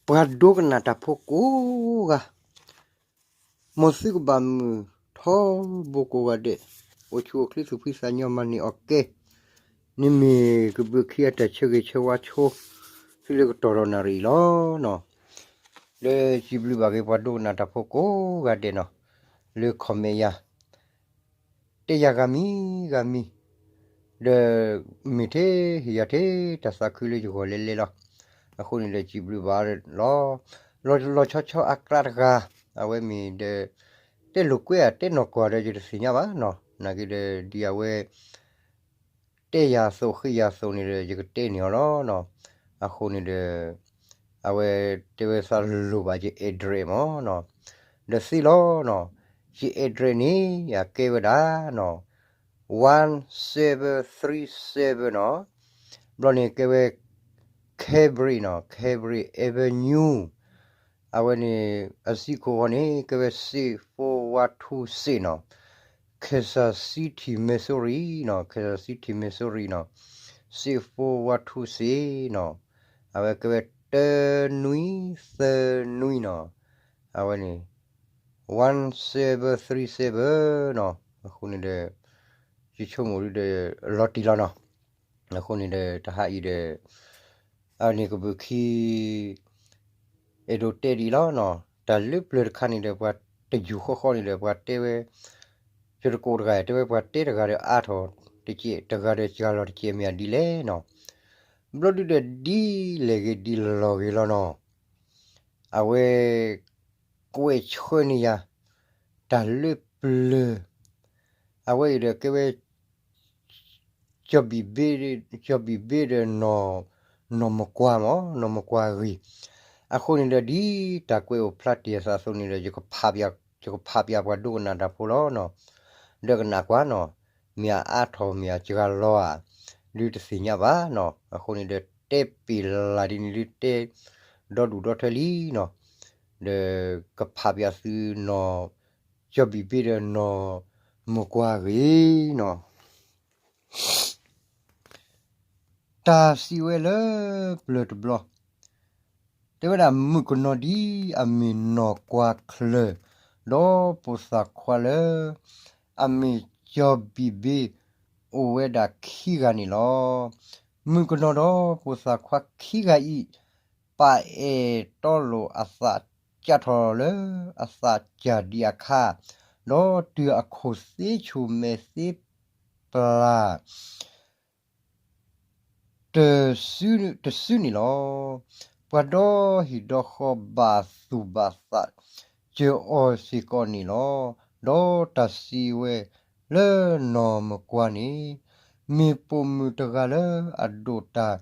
ပှၤဒိကနၣ်တၢ်ဖိကိးဂၤ, မ်သုကဘၣ်မုာ်ထီဘိကိးဂၤဒဲး, အိၣ်ဆူၣ်အိၣ်ချ့သူၣ်ဖှံသးညီမၤန့ၢ်အီၤကဲ, န့ၣ်မ့ၢ်ကဘုးခံအတၢ်ဆၢဂ့ၤဆၢဝါဆိ သုလၢကတီၢ်ဒီးနၣ်ရံၣ်အံၤလီၤနီၤ. လၢစံးဘျုးဘၣ်က့ၤပှၤဒိကနၣ်တၢ်ဖိကိးဂၤဒဲးနီၤ, လၢ comment ယၤ တဲယၤဂၤမံၤဂၤမံၤ, ဒီးမ့ၢ်ထဲဟ့ၣ်ယၤထဲတၢ်သးခုလၢယဂီၢ်လဲၤလဲၤလီၤ. အဃိန့ၣ်ဒီး စံးဘျုးဘၣ်လီၤ. လီၤလီၤဆီဆီအကျါတဂၤ, အဝဲမ့ၢ်ဒီး တဲလိာ်ကွဲဧါ တဲနီၢ်ကီၢ်ဒီး ယတသ့ၣ်ညါဘၣ်နီၤ. နာ်က့ဒီး ဒ်အဝဲ တဲယၤအသိးဃ့ယၤအသိးန့ၣ်ဒီး ယကတဲန့ၢ်အီၤလီၤနီၤ. အဃိန့ၣ်ဒီး အဝဲတဲဝဲသးလိၣ်ဘၣ်ယ address မးနီၤ. ဒီးသ့လီၤနီၤ, ယ address န့ၣ် အကဲဝဲဒၣ်နီၤ, one seven three seven နီၤ, ဘျီန့ၣ်ကဲဝဲ Cambridge နီၤ, Cambridge Avenue, အဝဲန့ၣ် အ zip code ဃီန့ၣ် ကဲဝဲ six four one two six နီၤ, Kansas City Missouri နီၤ, Kansas City Missouri နီၤ, six four one two six နီၤ, အဝဲကဲဝဲတၢနွံသၢနွံနီၤ, အဝဲန့ၣ် one seven three seven နီၤ. အဃိန့ၣ်ဒီး ယဆိကမိၣ်ဒ်ဒီး လီၤတံၢ်လီၤနီၤ. အဃိန့ၣ်ဒီး တဟါအံၤဒီး အန့ၣ်ကဘုးခံ အဲၣ်ဒိးတဲဒ်အံၤလီၤနီၤ. တၢ်လၢပျၢၤတခါန့ၣ်ဒီး ပှၤတယူၢ်ဃီဃီန့ၣ်ဒီး ပှၤတဲဝဲ ယတကိးတဂၤ တဲဝဲပှၤတဲတဂၤဒီးအါထီၣ်တကဲး တဂၤဒီးစှၤလီၤတကဲး မ့ၢ်ဒ်လဲၣ်နီၤ. ဘျီဒုဒီးဒ်လဲၣ်ဂ့ၤဒ်လီၢ်ဂ့ၤလီၤနီၤ. အဝဲ ကွဲးဆှၢန့ၢ်ယၤ တၢ်လၢပျၢၤ အဝဲအံၤဒီးကဲဝဲ ကၠီၣ်ဘံၣ်ဘ့ ကၠီၣ်ဘံၣ်ဘ့ဒီး နီၢ်မကွၢ်မး နီၢ်မကွၢ်အဂ့ၢ်, အဃိန့ၣ်ဒီး ဒ်တၢ်ကွဲးအိၣ်ဖျါတ့ၢ်အသးအသိးန့ၣ်ဒီး ယကဖးပၠးပှၤဒိကနၣ်တၢ်ဖိလီၤနီၤ, ဒီးကနၣ်ကွၢ်နီၤ, မ့ၢ်အအါထီၣ်မ့ၢ်အစှၤလီၤဧါ, ဒုတသ့ၣ်ညါဘၣ်နီၤ, အဃိန့ၣ်ဒီး တဲပ့ၢ်လၢ်ဒ်န့ၣ်ဒုတဲ ဒီဒူၣ်ဒီထၢလံနီၤ, ဒီးကဖးပၠးသုနီၢ် ကၠီၣ်ဘံၣ်ဘ့ဒီးနီၢ်မကွၢ်အဂ့ၢ်နီၤ. တၢ်စံးဝဲလၢပျၢၤတဘျီ, တဲဝဲဒၣ်မုၣ်ကနီၤဒ်အမ့ၢ်နီၢ်ကွၢ်ချၢၣ်, ဒီးပိာ်သၣ်ခွါလၢ အမ့ၢ်ကၠီၣ်ဘံၣ်ဘ့ အိၣ်ဝဲဒၣ်ခံဂၤန့ၣ်လီၤ. မုၣ်ကနီၤဒီးပိာ်သၣ်ခွါခံဂၤအံၤ ပာ်အဲၣ်တီလိာ်အသး ကးထီၣ်လၢအသးကၢ်ဒံးအခါ, ဒီးတုၤအခိၣ်သ့ဆူၣ်မဲာ်သ့ပျၢ် တစုန့ၣ်လီၤ. ပှၤဒီဟံၣ်ဒီဃီဘၣ်သူၣ်ဘၣ်သး စၢၤအီၤစ့ၢ်ကီးန့ၣ်လီၤ. ဒီးတၢ်စံးဝဲလၢနီၢ်မကွၢ်န့ၣ်, မ့ၢ်ပိာ်မုၣ်တဂၤလၢအဒိၣ်တၢ်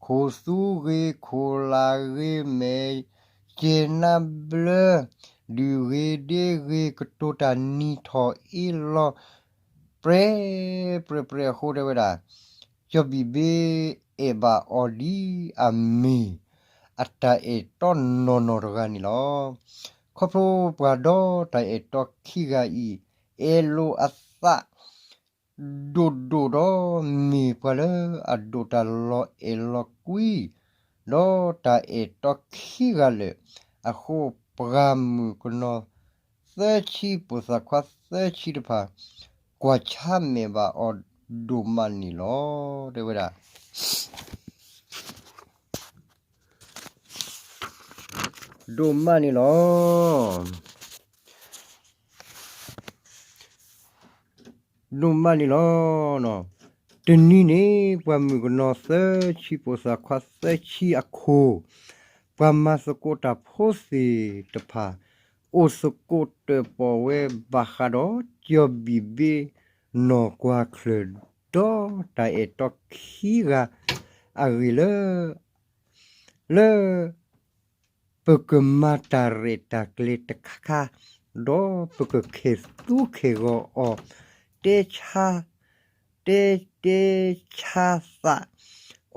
ခိၣ်သူဂ့ၤ ခိၣ်လၢ်ဂ့ၤ မဲာ်ကဲၤနါဘျၢ ဒုၣ်ဂ့ၤဒ့ဂ့ၤ ကတိၤတၢ်နံၤထီၣ်အ့လီၤ ပြဲ ပြဲ ပြဲအဃိတဲဝဲဒၣ်, ကၠီၣ်ဘံၣ်ဘ့အဲၣ်ဘၣ်အီၤဒ်အမ့ၢ် အတၢ်အဲၣ်တီနီၢ်နီၢ်တဂၤန့ၣ်လီၤ. ခီဖျိပှၤဒီတၢ်အဲၣ်တီခံဂၤအံၤ အဲၣ်လိာ်အသး ဒိၣ်ဒိၣ်ဒီးမ့ၢ်ပှၤလၢအဒိၣ်တၢ်လီၤအဲၣ်လီၤကွံ ဒီးတၢ်အဲၣ်တီခံဂၤလၢာ်အဃိ, ပှၤမုၣ်ကနီၤသၢဆံ ပိာ်သၣ်ခွါသၢဆံတဖၣ် ကွၢ်ဆါမဲာ်ဘၣ်အီၤဒိၣ်မးန့ၣ်လီၤ. တဲဝဲဒၣ် ဒိၣ်မးန့ၣ်လီၤ. ဒိၣ်မးန့ၣ်လီၤ. တနံၤန့ၣ် ပှၤမုၣ်ကနီၤသၢဆံ ပိာ်သၣ်ခွါသၢဆံအခိၣ်, ပှၤမၤသကိးတၢ်ဖိသ့ၣ်တဖၣ် အိၣ်သကိးတၢၣ်ပီၣ်ဝဲဘၣ်ဃးဒီး ကၠီၣ်ဘံၣ်ဘ့ နီၢ်ကွၢ်ချၢၣ် ဒီးတၢ်အဲၣ်တီခံဂၤအဂ့ၢ်လၢ လၢ ပကမၤတၢ်ရဲၣ်တၢ်ကျဲၤတခါခါ, ဒီးပကခဲၣ်သူခဲၣ်ဂီၤအီၤ, တဲဆါ တဲ တဲဆါသး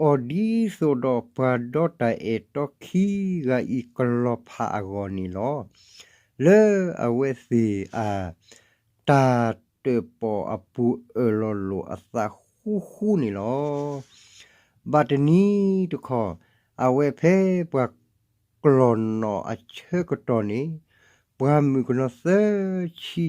အီၤဒ်သိးဒီး ပှၤဒီတၢ်အဲၣ်တီခံဂၤအံၤကလီၤဖးအဂီၢ်န့ၣ်လီၤ. လၢအဝဲသ့ၣ်အ တၢ်တၢၣ်ပီၣ်အပူၤအၢၣ်လီၤလိာ်အသးဃူဃူန့ၣ်လီၤ. ဘၣ်တနံၤတခီ, အဝဲဖဲပှၤ ပှၤမုၣ်ကနီၤကျီၢ်နီၣ်အဆၢကတီၢ်န့ၣ်, ပှၤမုၣ်ကနီၤသၢဆံ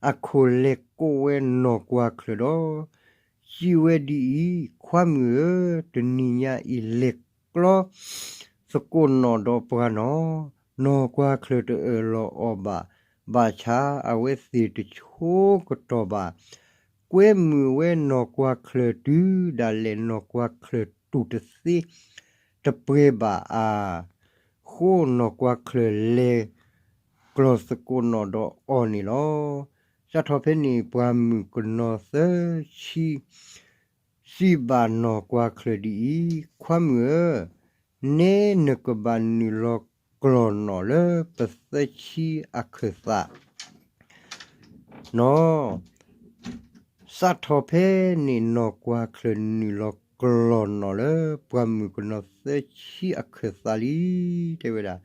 အခိၣ်လဲၤကိးဝဲနီၢ်ကွၢ်ချၢၣ်ဒီး စံးဝဲဒ်အံၤ, ခွါမုၣ်ဧၢ, တနံၤညါအံၤလဲၤကျီသကိးနီၣ်ဒီးပှၤနီၣ်, နီၢ်ကွၢ်ချၢၣ်တအၢၣ်လီၤအီၤဘၣ်, ဘၣ်ဆၣ်အဝဲသ့ၣ်တဆိကတီၢ်ဘၣ်. ကွဲမုာ်ဝဲနီၢ်ကွၢ်ချၢၣ်တုၤဒၣ်လဲာ် နီၢ်ကွၢ်ချၢၣ်တူၢ်တသ့တပှဲၤဘၣ်အါ ဃိနီၢ်ကွၢ်ချၢၣ်လဲၤကျီၢ်သကိးနီၣ်ဒီးအီၤန့ၣ်လီၤ. စးထီၣ်ဖဲန့ၣ် ပှၤမုၣ်ကနီၤသၢဆံ စံးဘၣ်နီၢ်ကွၢ်ချၢၣ်ဒ်အံၤ, ခွါမုၣ်ဧၢ, နဲနကဘၣ်နုာ်လီၤကျီၢ်နီၣ်လၢပသၢဆံအခၢၣ်သး နီၣ်. စးထီၣ်ဖဲန့ၣ် နီၢ်ကွၢ်ချၢၣ်နုာ်လီၤကျီၢ်နီၣ်လၢပှၤမုၣ်ကနီၤသၢဆံအခၢၣ်သးလံ, တဲဝဲဒၣ်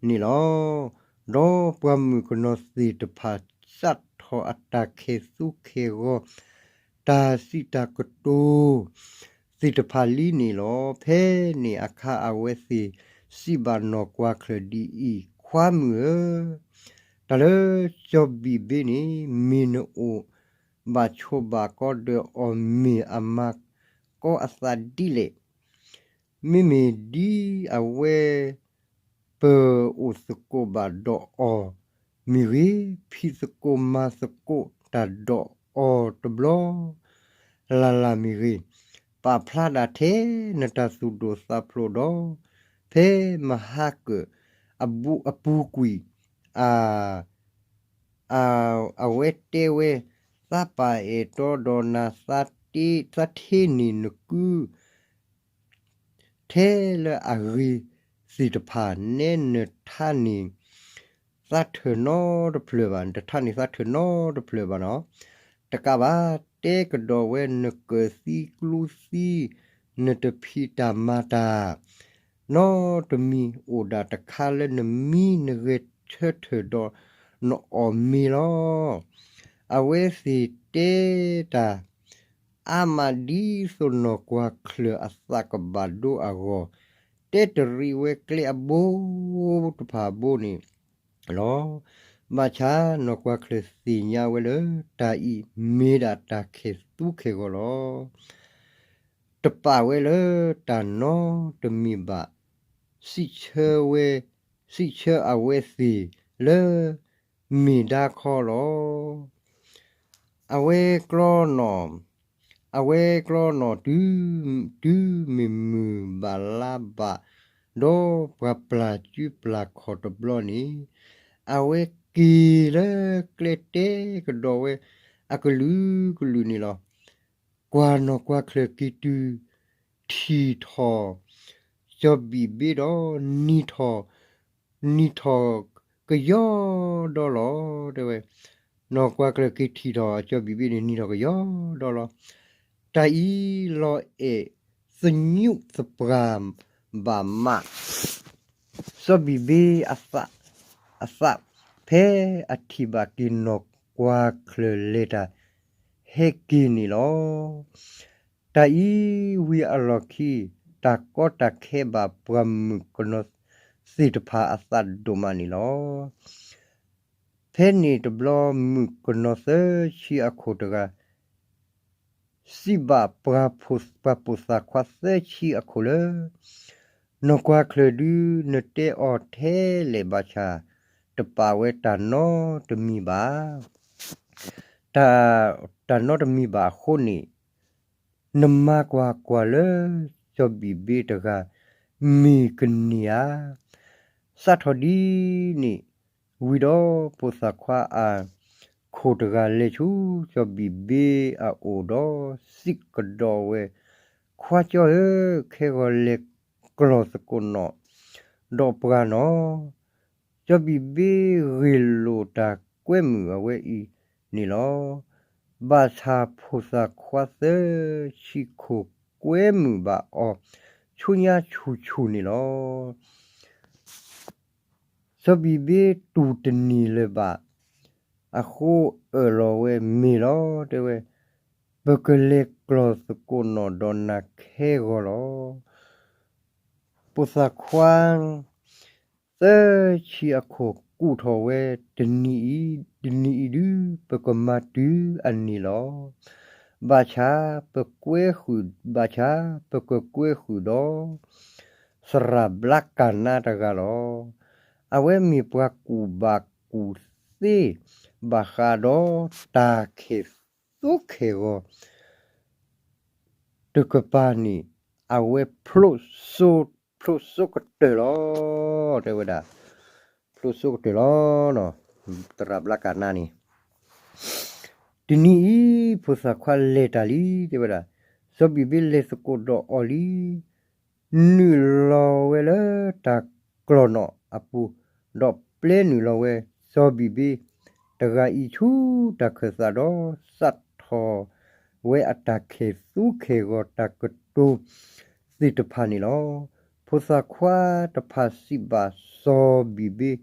န့ၣ်လီၤ. ဒီးပှၤမုၣ်ကနီၤသ့ၣ်တဖၣ် စးထီၣ်အတၢ်ခဲၣ်သူခဲၣ်ဂီၤ တၢ်စံးတၢ်ကတိၤသ့ၣ်တဖၣ်လံန့ၣ်လီၤ. ဖဲန့ၣ်အခါအဝဲသ့ၣ်စံးဘၣ်နီၢ်ကွၢ်ချၢၣ်ဒ်အံၤ, ခွါမုၣ်ဧၢ, တၢ်လၢစီၤဘံးဘ့န့ၣ် မ့ၢ်နအိၣ်ဘၣ်ဆိးဘၣ်ကီဒီးအီၤ မ့ၢ်အမၤကီအသးဒ်လဲၣ်. မ့မ့ၢ်ဒ်အဝဲပၢၢ်အိၣ်သကိးဘၣ်ဒီးအီၤမ့ၢ်ဂ့ၤ, ဖံးသကိးမၤသကိးတၢ်ဒီးအီၤတဘျီ လၢ်လၢ်မ့ၢ်ဂ့ၤ, ပာ်ဖျါဒၣ်ထဲနတၢ်သူၣ်ဒိၣ်သးဖျိးဒီး ဖဲမဟါကၢၣ်အပူၤကွံာ် အဝဲတဲဝဲ, သးပာ်အဲၣ်တီဒီးနၤ, သးထ့န့ၢ်နကု ထဲလၢအဂ့ၤသ့ၣ်တဖၣ်, နဲနထါန့ၢ်သးထၢၣ်နီတဖျၢၣ်ဘၣ်, နတထါန့ၢ်သးထၢၣ်နီတဖျၢၣ်ဘၣ်နီၣ်. တကးဘၣ်, တဲကဒီးဝဲနကၢၣ်သံကျူသံ, နတဖံးတၢ်မၤတၢ် နီတမံၤ, အိၣ်ဒၣ်တခါလၢနမံနဂဲၤဆၢထၢၣ်ဒီးနအီၣ်မ့ၤလီၤ. အဝဲသ့ၣ်တဲတၢ် အါမးဒ်သိးနီၢ်ကွၢ်ချၢၣ်အသးကဘၣ်ဒိအဂီၢ်, တဲတရံးဝဲကျဲအဘိတဖၣ်အဘိန့ၣ်လီၤ. ဘၣ်ဆၣ်နီၢ်ကွၢ်ချၢၣ်သ့ၣ်ညါဝဲလၢ တၢ်အံၤမ့ၢ်ဒၣ်တၢ်ခဲၣ်သူခဲၣ်ဂီၤလီၤ. တပာ်ဝဲလၢတၢ်နီတမံၤဘၣ်, စံးဆၢဝဲ, စံးဆၢအဝဲသ့ၣ်လၢမ့ၢ်ဒါခီလီၤ. အဝဲကျီနီၣ်, အဝဲကျီနီၣ်တုၤ, တုၤမ့ၢ်မုၢ်ဘၣ်လါဘၣ်, ဒီးပှၤပျၢ်စုပျၢ်ခီၣ်တဘျီန့ၣ်, အဝဲက့ၤလၢကျဲတဲကဒီးဝဲအကလုာ်ကလုာ်န့ၣ်လီၤ. ကွၢ်နီၢ်ကွၢ်ချၢၣ်က့ၤတုၤ ထံၣ်ထီၣ် စီၤဘံးဘ့ဒီး နံၤထီၣ်, နံၤထီၣ်ကယီဒီလီၤ. တဲဝဲ, နီၢ်ကွၢ်ချၢၣ်က့ၤထံၣ်ထီၣ် စီၤဘံးဘ့န့ၣ် နံၤထီၣ်ကယီဒီလီၤ. တၢ်အံၤလီၤအဲၣ်သညူးသပှၢ်ဘၣ်မး စီၤဘံးဘ့အသး, အသး, ဖဲအထံၣ်ဘၣ်က့ၤနီၢ်ကွၢ်ချၢၣ်လဲၤတၢ်ဟဲက့ၤန့ၣ်လီၤ. တၢ်အံၤဝံၤအလီၢ်ခံ တၢ်ကီတၢ်ခဲဘၣ်ပှၤမုၣ်ကနီၤသ့ၣ်တဖၣ်အသးဒိၣ်မးန့ၣ်လီၤ. ဖဲန့ၣ်တဘျီမုၣ်ကနီၤသၢဆံအခိၣ်တဂၤ စံးဘၣ်ပှၤဖိသၣ်ခွါသၢဆံအခိၣ်လၢ နီၢ်ကွၢ်ချၢၣ်ဒု နတဲအီၤထဲလဲၣ်ဘၣ်ဆၣ် တပာ်ဝဲတၢ်နီတမံၤဘၣ်. တၢ်, တၢ်နီတမံၤဘၣ်အဃိန့ၣ် နမၤကွၢ်ကွၢ်လၢ စီၤဘံးဘ့တဂၤ မ့ၢ်ကန့ၢ်ဧါ. စးထီၣ်ဒ်န့ၣ်ဝံၤဒီး ဖိသၣ်ခွါအခိၣ်တဂၤလဲၤဆူစီၤဘံးဘ့အအိၣ်ဒီးစံးကဒီးဝဲ, ခွါကၠီဧၢ, ခဲဂီၤလဲၤကျီၢ်သကိးနီၣ်ဒီးပှၤနီၣ်. စီၤဘံးဘ့ဂ့ၢ်လိာ်တၢ်ကွဲမုာ်အဝဲအံၤန့ၣ်လီၤ. ဘၣ်ဆၣ်ဖိသၣ်ခွါသၢဆံခိၣ်ကွဲမုာ်ဘၣ်အီၤ ဆူညါဆူၣ်ဆူၣ်န့ၣ်လီၤ. စီၤဘံးဘ့တူၢ်တန့ၢ်လၢၤဘၣ် အဃိအၢၣ်လီၤဝဲမ့ၢ်လီၤ. တဲဝဲ, ပကလဲၤကျီၢ်သကိးနီၣ်ဒီးနၤခဲဂီၤလီၤ. ဖိသၣ်ခွါ သၢဆံအခိၣ်ကူၣ်ထီၣ်ဝဲတနံၤအံၤ, တနံၤအံၤဒု ပကမၤတုၤအန့ၣ်လီၤ. ဘၣ်ဆၣ်ပကွဲဃုာ်, ဘၣ်ဆၣ်ပကကွဲဃုာ်ဒီး သရၣ်ဘျါကၤနါတဂၤလီၤ. အဝဲမ့ၢ်ပှၤကူၣ်ဘၣ်ကူၣ်သ့ ဘၣ်ဃးဒီးတၢ်ခဲၣ်သူခဲၣ်ဂီၤ တကပၤန့ၣ် အဝဲဖျိစိ, ဖျိစိကတၢၢ်လီၤ. တဲဝဲဒၣ်, ဖျိစိကတၢၢ်လီၤ. သရၣ်ဘျါကၤနါန့ၣ် တနံၤအံၤ ဖိသၣ်ခွါလဲၤတၢ်လံ တဲဝဲဒၣ်, စီၤဘံၣ်ဘ့လဲၤသကိးဒီးအီၤလံ. နုာ်လီၤဝဲလၢတၢ်ကျီၢ်နီၣ်အပူၤ, ဒီးပျဲနုာ်လီၤဝဲ, စီၤဘံၣ်ဘ့ တဂၤအံၤဆူတၢ်ခၢၣ်သးဒီး စးထီၣ်ဝဲအတၢ်ခဲၣ်သူခဲၣ်ဂီၤတၢ်ကတိၤသ့ၣ်တဖၣ်န့ၣ်လီၤ. ဖိသၣ်ခွါတဖၣ်စံးဘၣ်စီၤဘံၣ်ဘ့,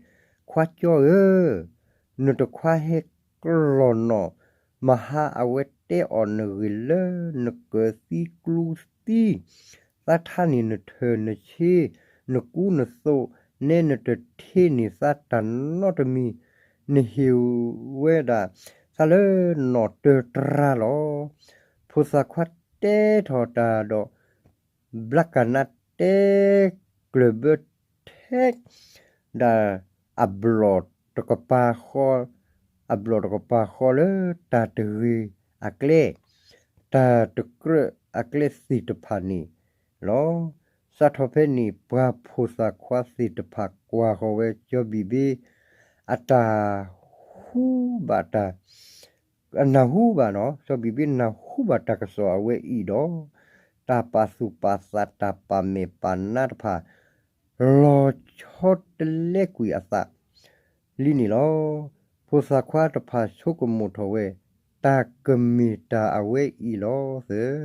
ခွါကၠီဧၢ, နတခွါဟဲကျီၢ်နီၣ်မဟါ အဝဲတဲအီၤနဂ့ၢ်လၢနကၢၤသံကျူသံ သးထါန့ၢ်နထၢၣ်နဆ့ နကူနသိး နဲနတထ့န့ၢ်သးတၢ်နီတမံၤ, နဟ့ၣ်ဝဲဒၣ်သးလၢနီၣ်တၢတြါလီၤ. ဖိသၣ်ခွါတဲထီၣ်တၢ်ဒီး ဘျါကၤနါတဲကျၢၢ်ဘၢထဲ ဒၣ်အဘျီၣ်တကပၤဃီ, အဘျီၣ်တကပၤဃီလၢတၢ်တဂ့ၤအကျဲ, တၢ်တကြၢးအကျဲသ့ၣ်တဖၣ်န့ၣ်လီၤ. စးထီၣ်ဖဲန့ၣ် ပှၤဖိသၣ်ခွါသ့ၣ်တဖၣ်ကွၢ်ဃီၤဝဲစီၤဘံၣ်ဘ့ အတၢ်ဟူဘၣ်တၢ် အနၢ်ဟူဘၣ်နီၤ, စီၤဘံၣ်ဘ့နၢ်ဟူဘၣ်တၢ်ကစီၣ်အဝဲအံၤဒီး တၢ်ပာ်သူၣ်ပာ်သး တၢ်ပာ်မဲာ်ပာ်နါတဖၣ် လီၤဆီတလဲကွံာ်အသးလံန့ၣ်လီၤ. ဖိသၣ်ခွါတဖၣ်ဆိကမိၣ်ထီၣ်ဝဲ တၢ်ကမ့ၢ်တၢ်အဝဲအံၤလီၤသၢ,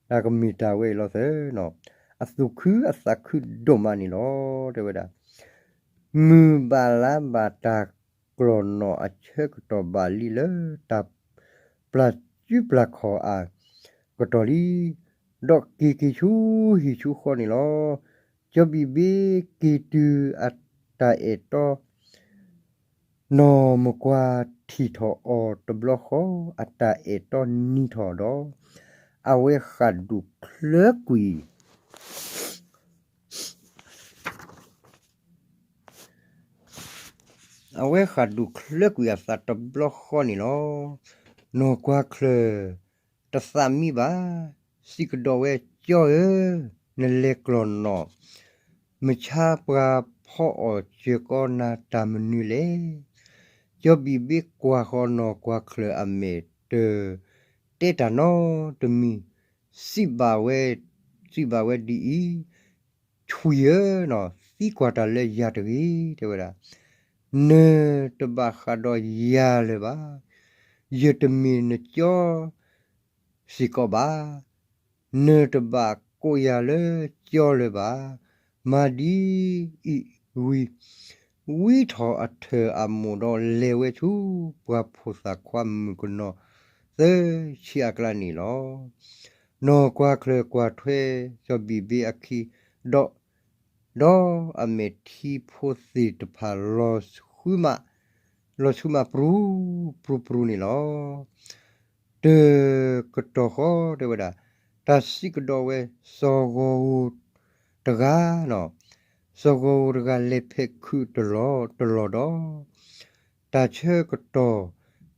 တၢ်ကမ့ၢ်တၢ်အဝဲအံၤလီၤသၢ, အသူၣ်ခုအသးခုဒိၣ်မးန့ၣ်လီၤ တဲဝဲဒၣ်. မုၢ်ဘၣ်လါဘၣ်တၢ်ကျီၢ်နီၣ်အဆၢကတီၢ်ဘၣ်လံလၢတၢ်ပျၢ်စုပျၢ်ခီၣ်အကတီၢ်လံ, ဒီးက့ၤက့ၤဆူဟံၣ်ဆူဃီန့ၣ်လီၤ. စီၤဘံၣ်ဘ့က့ၤတုၤအတၢ်အဲၣ်တီ နီၢ်မကွၢ်ထံၣ်ထီၣ်အီၤတဘျီဃီ အတၢ်အဲၣ်တီနံၤထီၣ်ဒီး အဝဲဃၣ်ဒူၣ်ချၢကွံာ် အဝဲဃၣ်ဒူၣ်ချၢကွံာ်အသးတဘျီဃီန့ၣ်လီၤ. နီၢ်ကွၢ်ချၢၣ်တသးမံဘၣ်, စံးကဒီးဝဲ ကၠီဧၢ, နလဲၤကျီၢ်နီၣ် မဆါပှၤဖီအီၣ်စၢၤကီးနၤတၢ်မနုၤလဲၣ်. စီၤဘံၣ်ဘ့ကွၢ်ဃီၤနီၢ်ကွၢ်ချၢၣ်အမဲာ်တ တဲတၢ်နီတမံၤ, စံးဘၣ်ဝဲ, စံးဘၣ်ဝဲဒ်အံၤ, ဆွံဧၢ, သံကွၢ်တၢ်လၢယၤတဂ့ၤ, တဲဝဲဒၣ်, နတဘၣ်ဃးဒီးယၤလၢၤဘၣ်, ယတမ့ၢ်နကၠီ စ့ၢ်ကီးဘၣ်, နတဘၣ်ကိးယၤလၢကၠီလၢၤဘၣ်. မၤဒ်အံၤဝံၤ, ဝံထီၣ်အထၢၣ်အမိၢ်ဒီးလဲၤဝဲဆူပှၤဖိသၣ်ခွါမုၣ်ကနီၤသၢဆံအကျါန့ၣ်လီၤ. နီၢ်ကွၢ်ချၢၣ်ကွၢ်ထွဲစီၤဘံၣ်ဘ့အခံ ဒီး ဒီးအမဲာ်ထံဖိသ့ၣ်တဖၣ် လီၤဆူမး လီၤဆူမးပြူပြူန့ၣ်လီၤ. တကတီၢ်ဃီတဲဝဲဒၣ်, တၢ်စံးကဒီးဝဲ စီၤဂီၤဧိၤတဂၤ, စီၤဂီၤဧိၤတဂၤလဲၤဖဲးခုးတလီၢ်တလီၢ်ဒီး တၢ်ဆၢကတီၢ်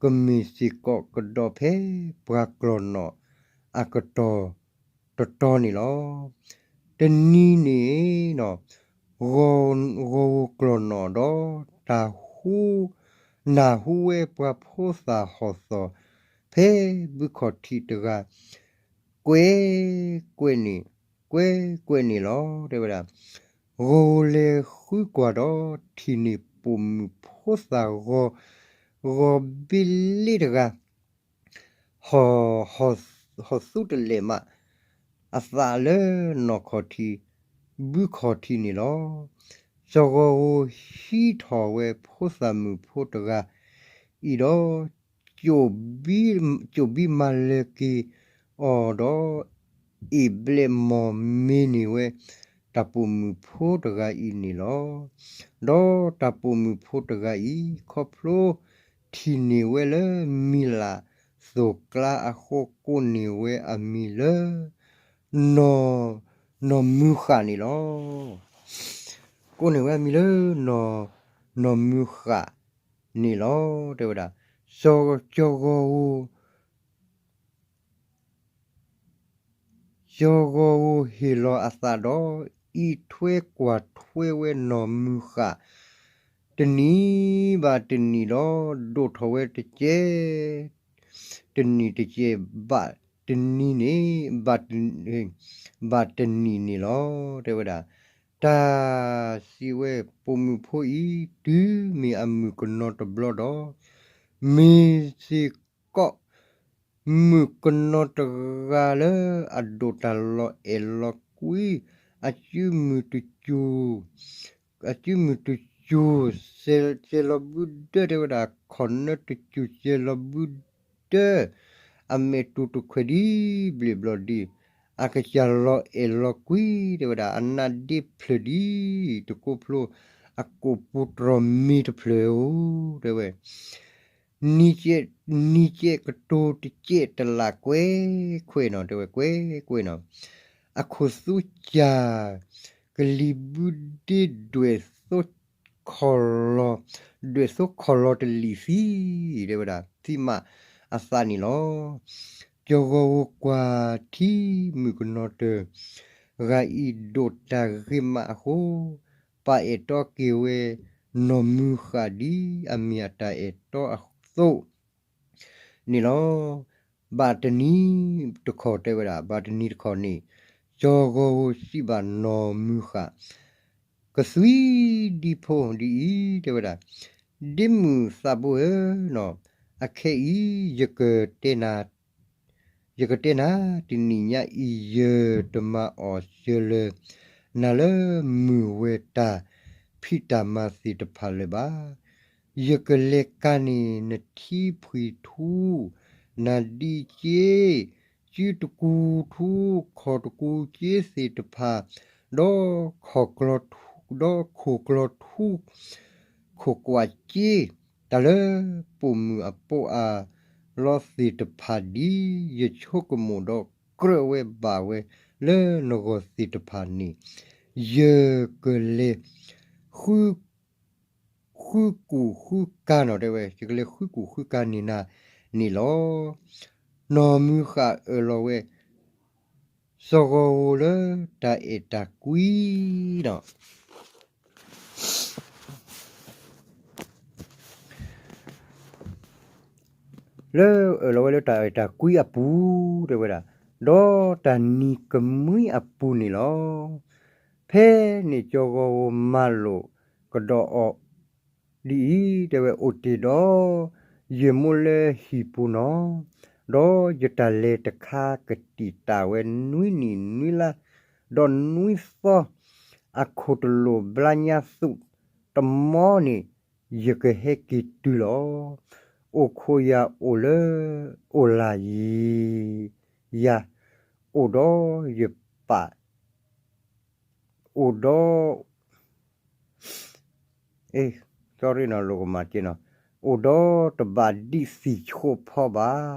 ကမ့ၢ်စ့ၢ်ကီးကဒီးဖဲပှၤကျီၢ်နီၣ်အကတီၢ် တတီၤန့ၣ်လီၤ. တနံၤန့ၣ် ဂီၤဧိၤကျီၢ်နီၣ်ဒီး တၢ်ဟူ, နၢ်ဟူဝဲပှၤဖိသၣ်ဟီၣ်သီၣ် ဖဲဘုခီၣ်ထံးတဂၤ ကွဲးကွဲးန့ၣ်, ကွဲးကွဲးန့ၣ်လီၤ တဲဝဲဒၣ်. ဂီၤဧိၤလဲၤဃုကွၢ်ဒီး ထံၣ်န့ၢ်ပိာ်မုၣ်ဖိသၣ်ဂီၤ, ဂီၤဘ့လ့တဂၤ ဟီၣ်, ဟီၣ်သူတလဲာ်မး အသးလၢနီၢ်ခီၣ်ထံး ဘုခီၣ်ထံးန့ၣ်လီၤ. စီၤဂီၤဧိၤဟံးထီၣ်ဝဲဖိသၣ်မုၣ်ဖိတဂၤအံၤဒီး ကိးဘံမၤလၢက့ၤအီၤဒီး အ့ၣ်ဘျဲၣ်မီၢ်မ့ၢ်န့ၢ်ဝဲ တၢ်ပိာ်မုၣ်ဖိတဂၤအံၤန့ၣ်လီၤ. ဒီးတၢ်ပိာ်မုၣ်ဖိတဂၤအံၤ ခီဖျိထံၣ်န့ၢ်ဝဲလၢမံၤလးသိၣ်ကျါအဃိ ကိးန့ၢ်ဝဲအမံၤလၢ နီၢ်မုၢ်ဃၣ်န့ၣ်လီၤ. ကိးန့ၢ်ဝဲအမံၤလၢ နီၢ်မုၢ်ဃၣ်န့ၣ်လီၤ တဲဝဲဒၣ်. ကၠီၤဂီၤဧိၤ ကၠီၤဂီၤဧိၤဟ့ၣ်လီၤအသးဒီး အံးထွဲကွၢ်ထွဲဝဲနီၢ်မုၢ်ဃၣ် တနံၤဘၣ်တနံၤဒီး ဒိၣ်ထီၣ်ဝဲတကဲ တနံၤတကဲ ဘၣ်တနံၤန့ၣ် ဘၣ်တနံၤန့ၣ်လီၤ တဲဝဲဒၣ်. တၢ်စံးဝဲ ပိာ်မုၣ်ဖိအံၤ တုၤမ့ၢ်အမုၣ်ကနီၤတဘျီဒီး မ့ၢ်စ့ၢ်ကီး မုၣ်ကနီၤတဂၤလၢအဒိၣ်တၢ်လီၤအဲၣ်လီၤကွံ အစုမုၢ်တစူၢ် အစုမုၢ်တစူၢ် စဲးလီၤဘုဒၢ တဲဝဲဒၣ် ခီၣ်နၢတစူၢ် စဲးလီၤဘုဒၢ အမဲာ်တူၤတခွဲးဒ်ဘျ့ၣ်ဘျီၣ်ဒံး အကစၢ်လီၤအဲၣ်လီၤကွံ တဲဝဲဒၣ် အနါဒ့ဖျၢၣ်ဒ်တကိးဖျိ အကိာ်ပူၤတြီၢ်မ့ၢ်တဖျၢၣ်ဧိၤ တဲဝဲ နံၤကဲးကတိၤတကဲးတလးကွဲးခွဲးနီၤ တဲဝဲ ကွဲးကွဲးနီၤ အခိၣ်သူစၢ် ကလံၤဘုဒ့ဒွဲၣ်သိခီၣ်လီၤ ဒွဲၣ်သိခီၣ်လီၤတလံာ်သံ တဲဝဲဒၣ် သံမးအသးန့ၣ်လီၤ. ကၠီၤဂီၤဧိၤကွၢ်ထံမုၣ်ကနီၤတဂၤအံၤဒိၣ်တၢ်ဂ့ၤမးအဃိ ပာ်အဲၣ်တီက့ၤဝဲ နီၢ်မုၢ်ဃၣ်ဒ်အမ့ၢ်အတၢ်အဲၣ်တီအသိး န့ၣ်လီၤ. ဘၣ်တနံၤတခီၣ်တဲဝဲဒၣ် ဘၣ်တနံၤတခီၣ်န့ၣ် ကၠီၤဂီၤဧိၤစံးဘၣ်နီၢ်မုၢ်ဃၣ် ကသွံဒံဖိဒ်အံၤ တဲဝဲဒၣ် ဒ့မုၣ်သးဘိဧၢနီၤ အခဲအံၤ ယကတဲနၤ ယကတဲနၤ တနံၤညါအံၤ ယတမၤအီၣ်စၢၤလၢၤနၤလၢမုၢ်ဝဲၤတၢ်ဖံးတၢ်မၤသ့ၣ်တဖၣ်လၢၤဘၣ်. ယကလဲၤကၤန့ၢ်နထံဖှံၣ်ထူ နၤဒံက့ စုတကူထူ ခီၣ်တကူက့သ့ၣ်တဖၣ် ဒီး ဒီးခိၣ်ကျီထူ ခိၣ်ကွၢ်က့ တၢ်လၢပိာ်မုၣ်အပိအါလီသ့ၣ်တဖၣ်ဒ် ယဆိကမိၣ်ဒီးကြၢးဝဲဘၣ်ဝဲလၢနဂီၢ်သ့ၣ်တဖၣ်န့ၣ် ယကလဲၤ ဃုကူၣ်ဃုကၤနီၤ တဲဝဲ ယကလဲၤဃုကူၣ်ဃုကၤန့ၢ်နၤန့ၣ်လီၤ. နီၢ်မုၢ်ဃၣ်အၢၣ်လီၤဝဲ စီၤဂီၤဧိၤလၢတၢ်အဲၣ်တၢ်ကွံနီၤ လၢအၢၣ်လီၤဝဲလၢတၢ်အဲၣ်တၢ်ကွံအပူၤ တဲဝဲဒၣ်, ဒီးတၢ်နံၤကမှံအပူၤန့ၣ်လီၤ. ဖဲန့ၣ်ကၠီဂီၤဧိၤမၤလိာ်ကဒီးအီၤ ဒ်အံၤ, တဲဝဲ, အိၣ်တ့ၢ်ဒီးယမိၢ်လၢဟံၣ်ပူၤနီၤ, ဒီးယတၢ်လဲၤတခါကတံာ်တာ်ဝဲနွံနံၣ်နွံလါ, ဒီးနွံသီ, အခိၣ်တလိၣ်ဘျါညါသူၣ်တမီန့ၣ် ယကဟဲက့ၤတုၤလီၤ. အိၣ်ခိးယၤအိၣ်လၢ အိၣ်လၢ်ယံၤ ယၤ, အိၣ်ဒီးယပာ်, အိၣ်ဒီး, အ့, sorry နီၤ လိၣ်ကမၣ်က့နီၤ, အိၣ်ဒီးတဘၣ်ဒံးသံၣ်ဆိးဖီဘၣ်,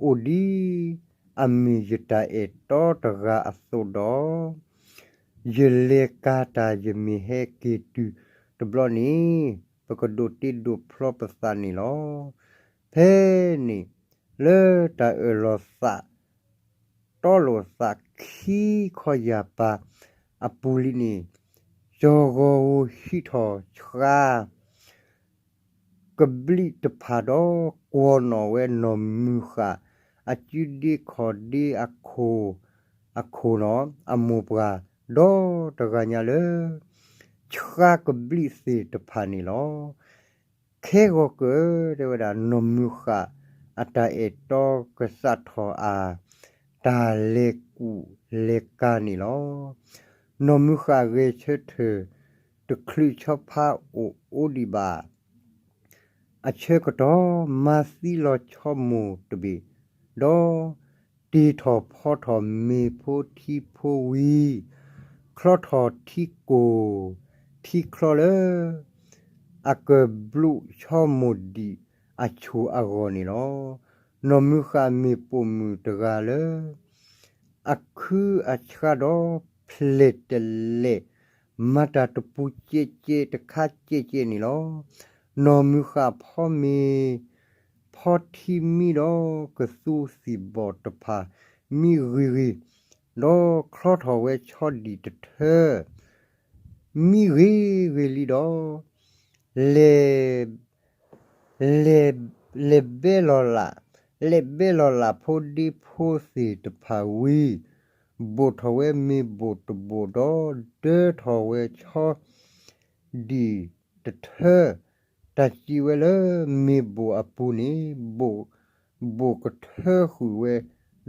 အိၣ်ဒ်အမ့ၢ်ယတၢ်အဲၣ်တီတဂၤအသိးဒီး, ယလဲၤကၤတၢ်ယမ့ၢ်ဟဲက့ၤတုၤတဘျီန့ၣ်, ပကဒိးတ့ဒိးဖျီပသးန့ၣ်လီၤ. ဖဲန့ၣ် လၢတၢ်အၢၣ်လီၤသး တီလိာ်သးခံခီယၢ်ပၤအပူၤလံန့ၣ်, ကၠီဂီၤဧိၤဟံးထီၣ်ဆှါ ကဘျံးတဖၣ်ဒီး ကွီၢ်နီၣ်ဝဲနီၢ်မုၢ်ဃၣ် အစုဒ့ခီၣ်ဒ့အခိၣ်, အခိၣ်နီၤ အမိၢ်ပှၢ် ဒီတဂၤညါလၢ ဆှါကဘျံးသ့ၣ်တဖၣ်န့ၣ်လီၤ. ခဲဂီၤကၢၢ် တဲဝဲဒၣ် နီၢ်မုၢ်ဃၣ် အတၢ်အဲၣ်တီကစးထီၣ်အါ တၢ်လဲၤကူၣ်လဲၤကၤန့ၣ်လီၤ. နီၢ်မုၢ်ဃၣ်ဂဲၤဆၢထၢၣ် တချုးဆီဖါအိၣ်အိၣ်ဒံးဘၣ် အဆၢကတီၢ် မၤသံလီၤဆီမိၢ်တဘ့ၣ်, ဒီးတ့ထီၣ်ဖီထီၣ်မ့ၤဖိထံဖိဝံၤ, ချီထီၣ်ထံကိၢ်ထံချီလၢ အကဘျုးဆီမိၢ်ဒံးအဆိအဂီၢ်န့ၣ်လီၤ. နီၢ်မုၢ်ဃၣ်မ့ၢ်ပိာ်မုၣ်တဂၤလၢ အခုအဆှါဒီးဖျဲၣ်တလဲၣ် မၤတၢ်တပူၤကဲကဲတခါကဲကဲန့ၣ်လီၤ. နီၢ်မုၢ်ဃၣ်ဖီမ့ၤ ဖီထံမံဒီးကသူသံၣ်ဘီၣ်တဖၣ်မံဂ့ၤဂ့ၤ, ဒီးချီထီၣ်ဝဲဆီဒံၣ်တထၢ မံဂ့ၤဂ့ၤလံဒီး လဲၤ လဲၤ လဲၤဘဲလီၤလး, လဲၤဘဲလီၤလးဖိဒ့ဖိသ့ၣ်တဖၣ်ဝံၤ, ဘိၣ်ထီၣ်ဝဲမ့ၤဘိၣ်တဘိၣ်ဒီး ဒၢထီၣ်ဝဲဆီဒံၣ်တထၢ, တၢ်စံးဝဲလၢမ့ၤဘိၣ်အပူၤန့ၣ် ဘိၣ် ဘိၣ်ကထၢဃုာ်ဝဲ,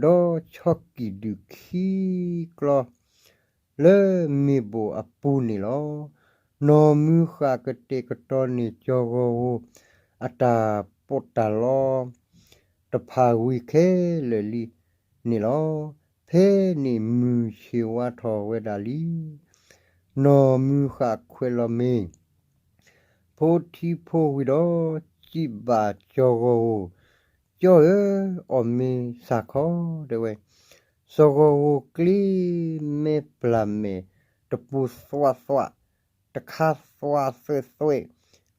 ဒီးဆီကံၣ်ဒုၣ်ခံကျီ လၢမ့ၤဘိၣ်အပူၤန့ၣ်လီၤ. နီၢ်မုၢ်ဃၣ်ကတဲာ်ကတီၤန့ၢ်ကၠီၤဂီၤဧိၤ အတၢ်ပီးတၢ်လီတဖၣ်ဝံၤခဲလၢာ်လံန့ၣ်လီၤ. ဖဲန့ၣ်မုၢ်ဆ့ၣ်ဝါထီၣ်ဝဲဒၣ်လံ. နီၢ်မုၢ်ဃၣ်ခွဲးလီၤမ့ၤ ဖိထံဖိဝံၤဒီး စံးဘၣ်ကၠီၤဂီၤဧိၤ, ကၠီၤဧၢ, အီၣ်မ့ၤစၢ်ခီ တဲဝဲ, စီၤဂီၤဧိၤကျ့မဲပျၢ်မဲာ် တပူၤသွးသွး တခါသွးသွဲးသွဲး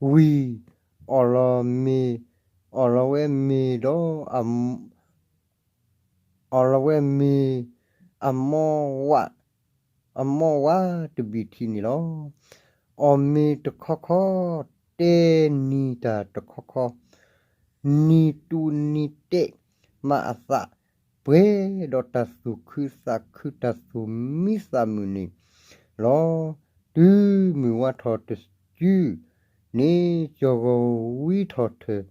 ဝံၤ, အီၣ်လီၤမ့ၤ, အီၣ်လီၤဝဲမ့ၤဒီး အီၣ်လီၤဝဲမ့ၤ အမီဝး, အမီဝးတဘ့ၣ်ထံးန့ၣ်လီၤ. အီၣ်မ့ၤတခီခီ, တဲနံၤတၢ်တခီခီ, နံၤတူနံၤတဲးမးအသး, ပှဲၤဒီးတၢ်သူၣ်ခုသးခုတၢ်သူၣ်မံသးမုာ်န့ၣ်လီၤ. တုၤမုၢ်ဝါထီၣ်တစုန့ၣ် ကၠီၤဂီၤဧိၤဝံထီၣ်ထၢၣ်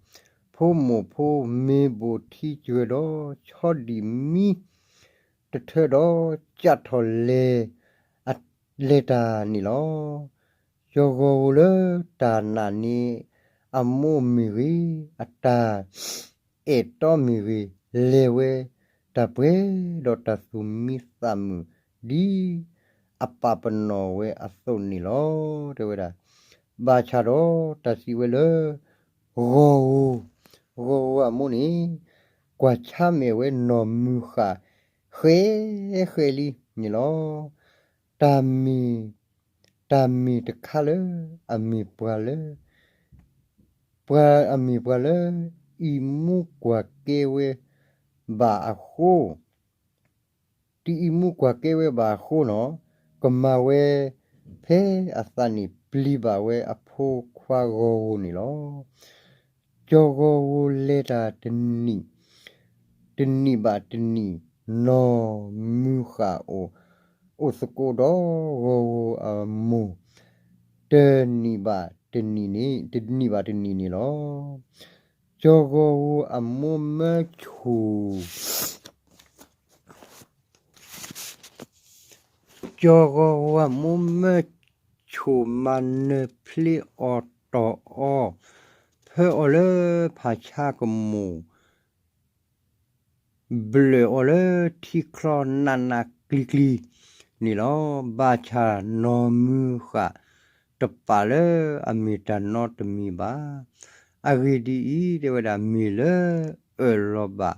ဖိမိၢ်ဖိမ့ၤဘိၣ်ထံစှၤဒီးဆီဒံၣ်မံ တထၢဒီး ကးထီၣ်လဲၤ လဲၤတၢ်န့ၣ်လီၤ. ကၠီၤဂီၤဧိၤလၢတၢ်နာ်န့ၢ်အမိၢ်မ့ၢ်ဂ့ၤ, အတၢ်အဲၣ်တီမ့ၢ်ဂ့ၤ, လဲၤဝဲတၢ်ပှဲၤဒီးတၢ်သူၣ်မံသးမုာ် ဒ်အပာ်ပနီၣ်ဝဲအသိးန့ၣ်လီၤ တဲဝဲဒၣ်. ဘၣ်ဆၣ်ဒီးတၢ်စံးဝဲလၢ ဂီၤဧိၤ, ဂီၤဧိၤအမိၢ်န့ၣ် ကွၢ်ဆါမဲာ်ဝဲနီၢ်မုၢ်ဃၣ် ဃဲဃဲလံန့ၣ်လီၤ. တၢ်မ့ၢ်, တၢ်မ့ၢ်တခါလၢ အမ့ၢ်ပှၤလၢ, ပှၤအမ့ၢ်ပှၤလၢ အံၤမူကွၢ်ကဲဝဲဘၣ်အဃိ တအံၤမူကွၢ်ကဲဝဲဘၣ်အဃိန့ၣ်, ကမၤဝဲဖဲအသးန့ၣ်ပျံၤဘၣ်ဝဲအဖိခွါဂီၤဧိၤန့ၣ်လီၤ. ကၠီၤဂီၤဧိၤလဲၤတၢ်တနံၤ, တနံၤဘၣ်တနံၤ, နီၢ်မုၢ်ဃၣ်အိၣ်, အိၣ်သကိးဒီးဂီၤဧိၤအမိၢ် တနံၤဘၣ်တနံၤန့ၣ်, တနံၤဘၣ်တနံၤန့ၣ်လီၤ. ကၠီၤဂီၤဧိၤအမိၢ်မၢဆိၣ် ကၠီၤဂီၤဧိၤအမိၢ်မၢဆိၣ်မၤနၢၤဖျ့အီၣ်တီၢ်အီၤ, ဖၢအီၤလၢဖးဆါကမိၣ်, ဘျၢၣ်အီၤလၢထံချီနးနးကျံၤကျံၤန့ၣ်လီၤ. ဘၣ်ဆၣ်နီၢ်မုၢ်ဃၣ်တပာ်လၢအမ့ၢ်တၢ်နီတမံၤဘၣ်. အဂ့ၢ်ဒ်အံၤ, တဲဝဲဒၣ်, မ့ၢ်လၢအၢၣ်လီၤဘၣ်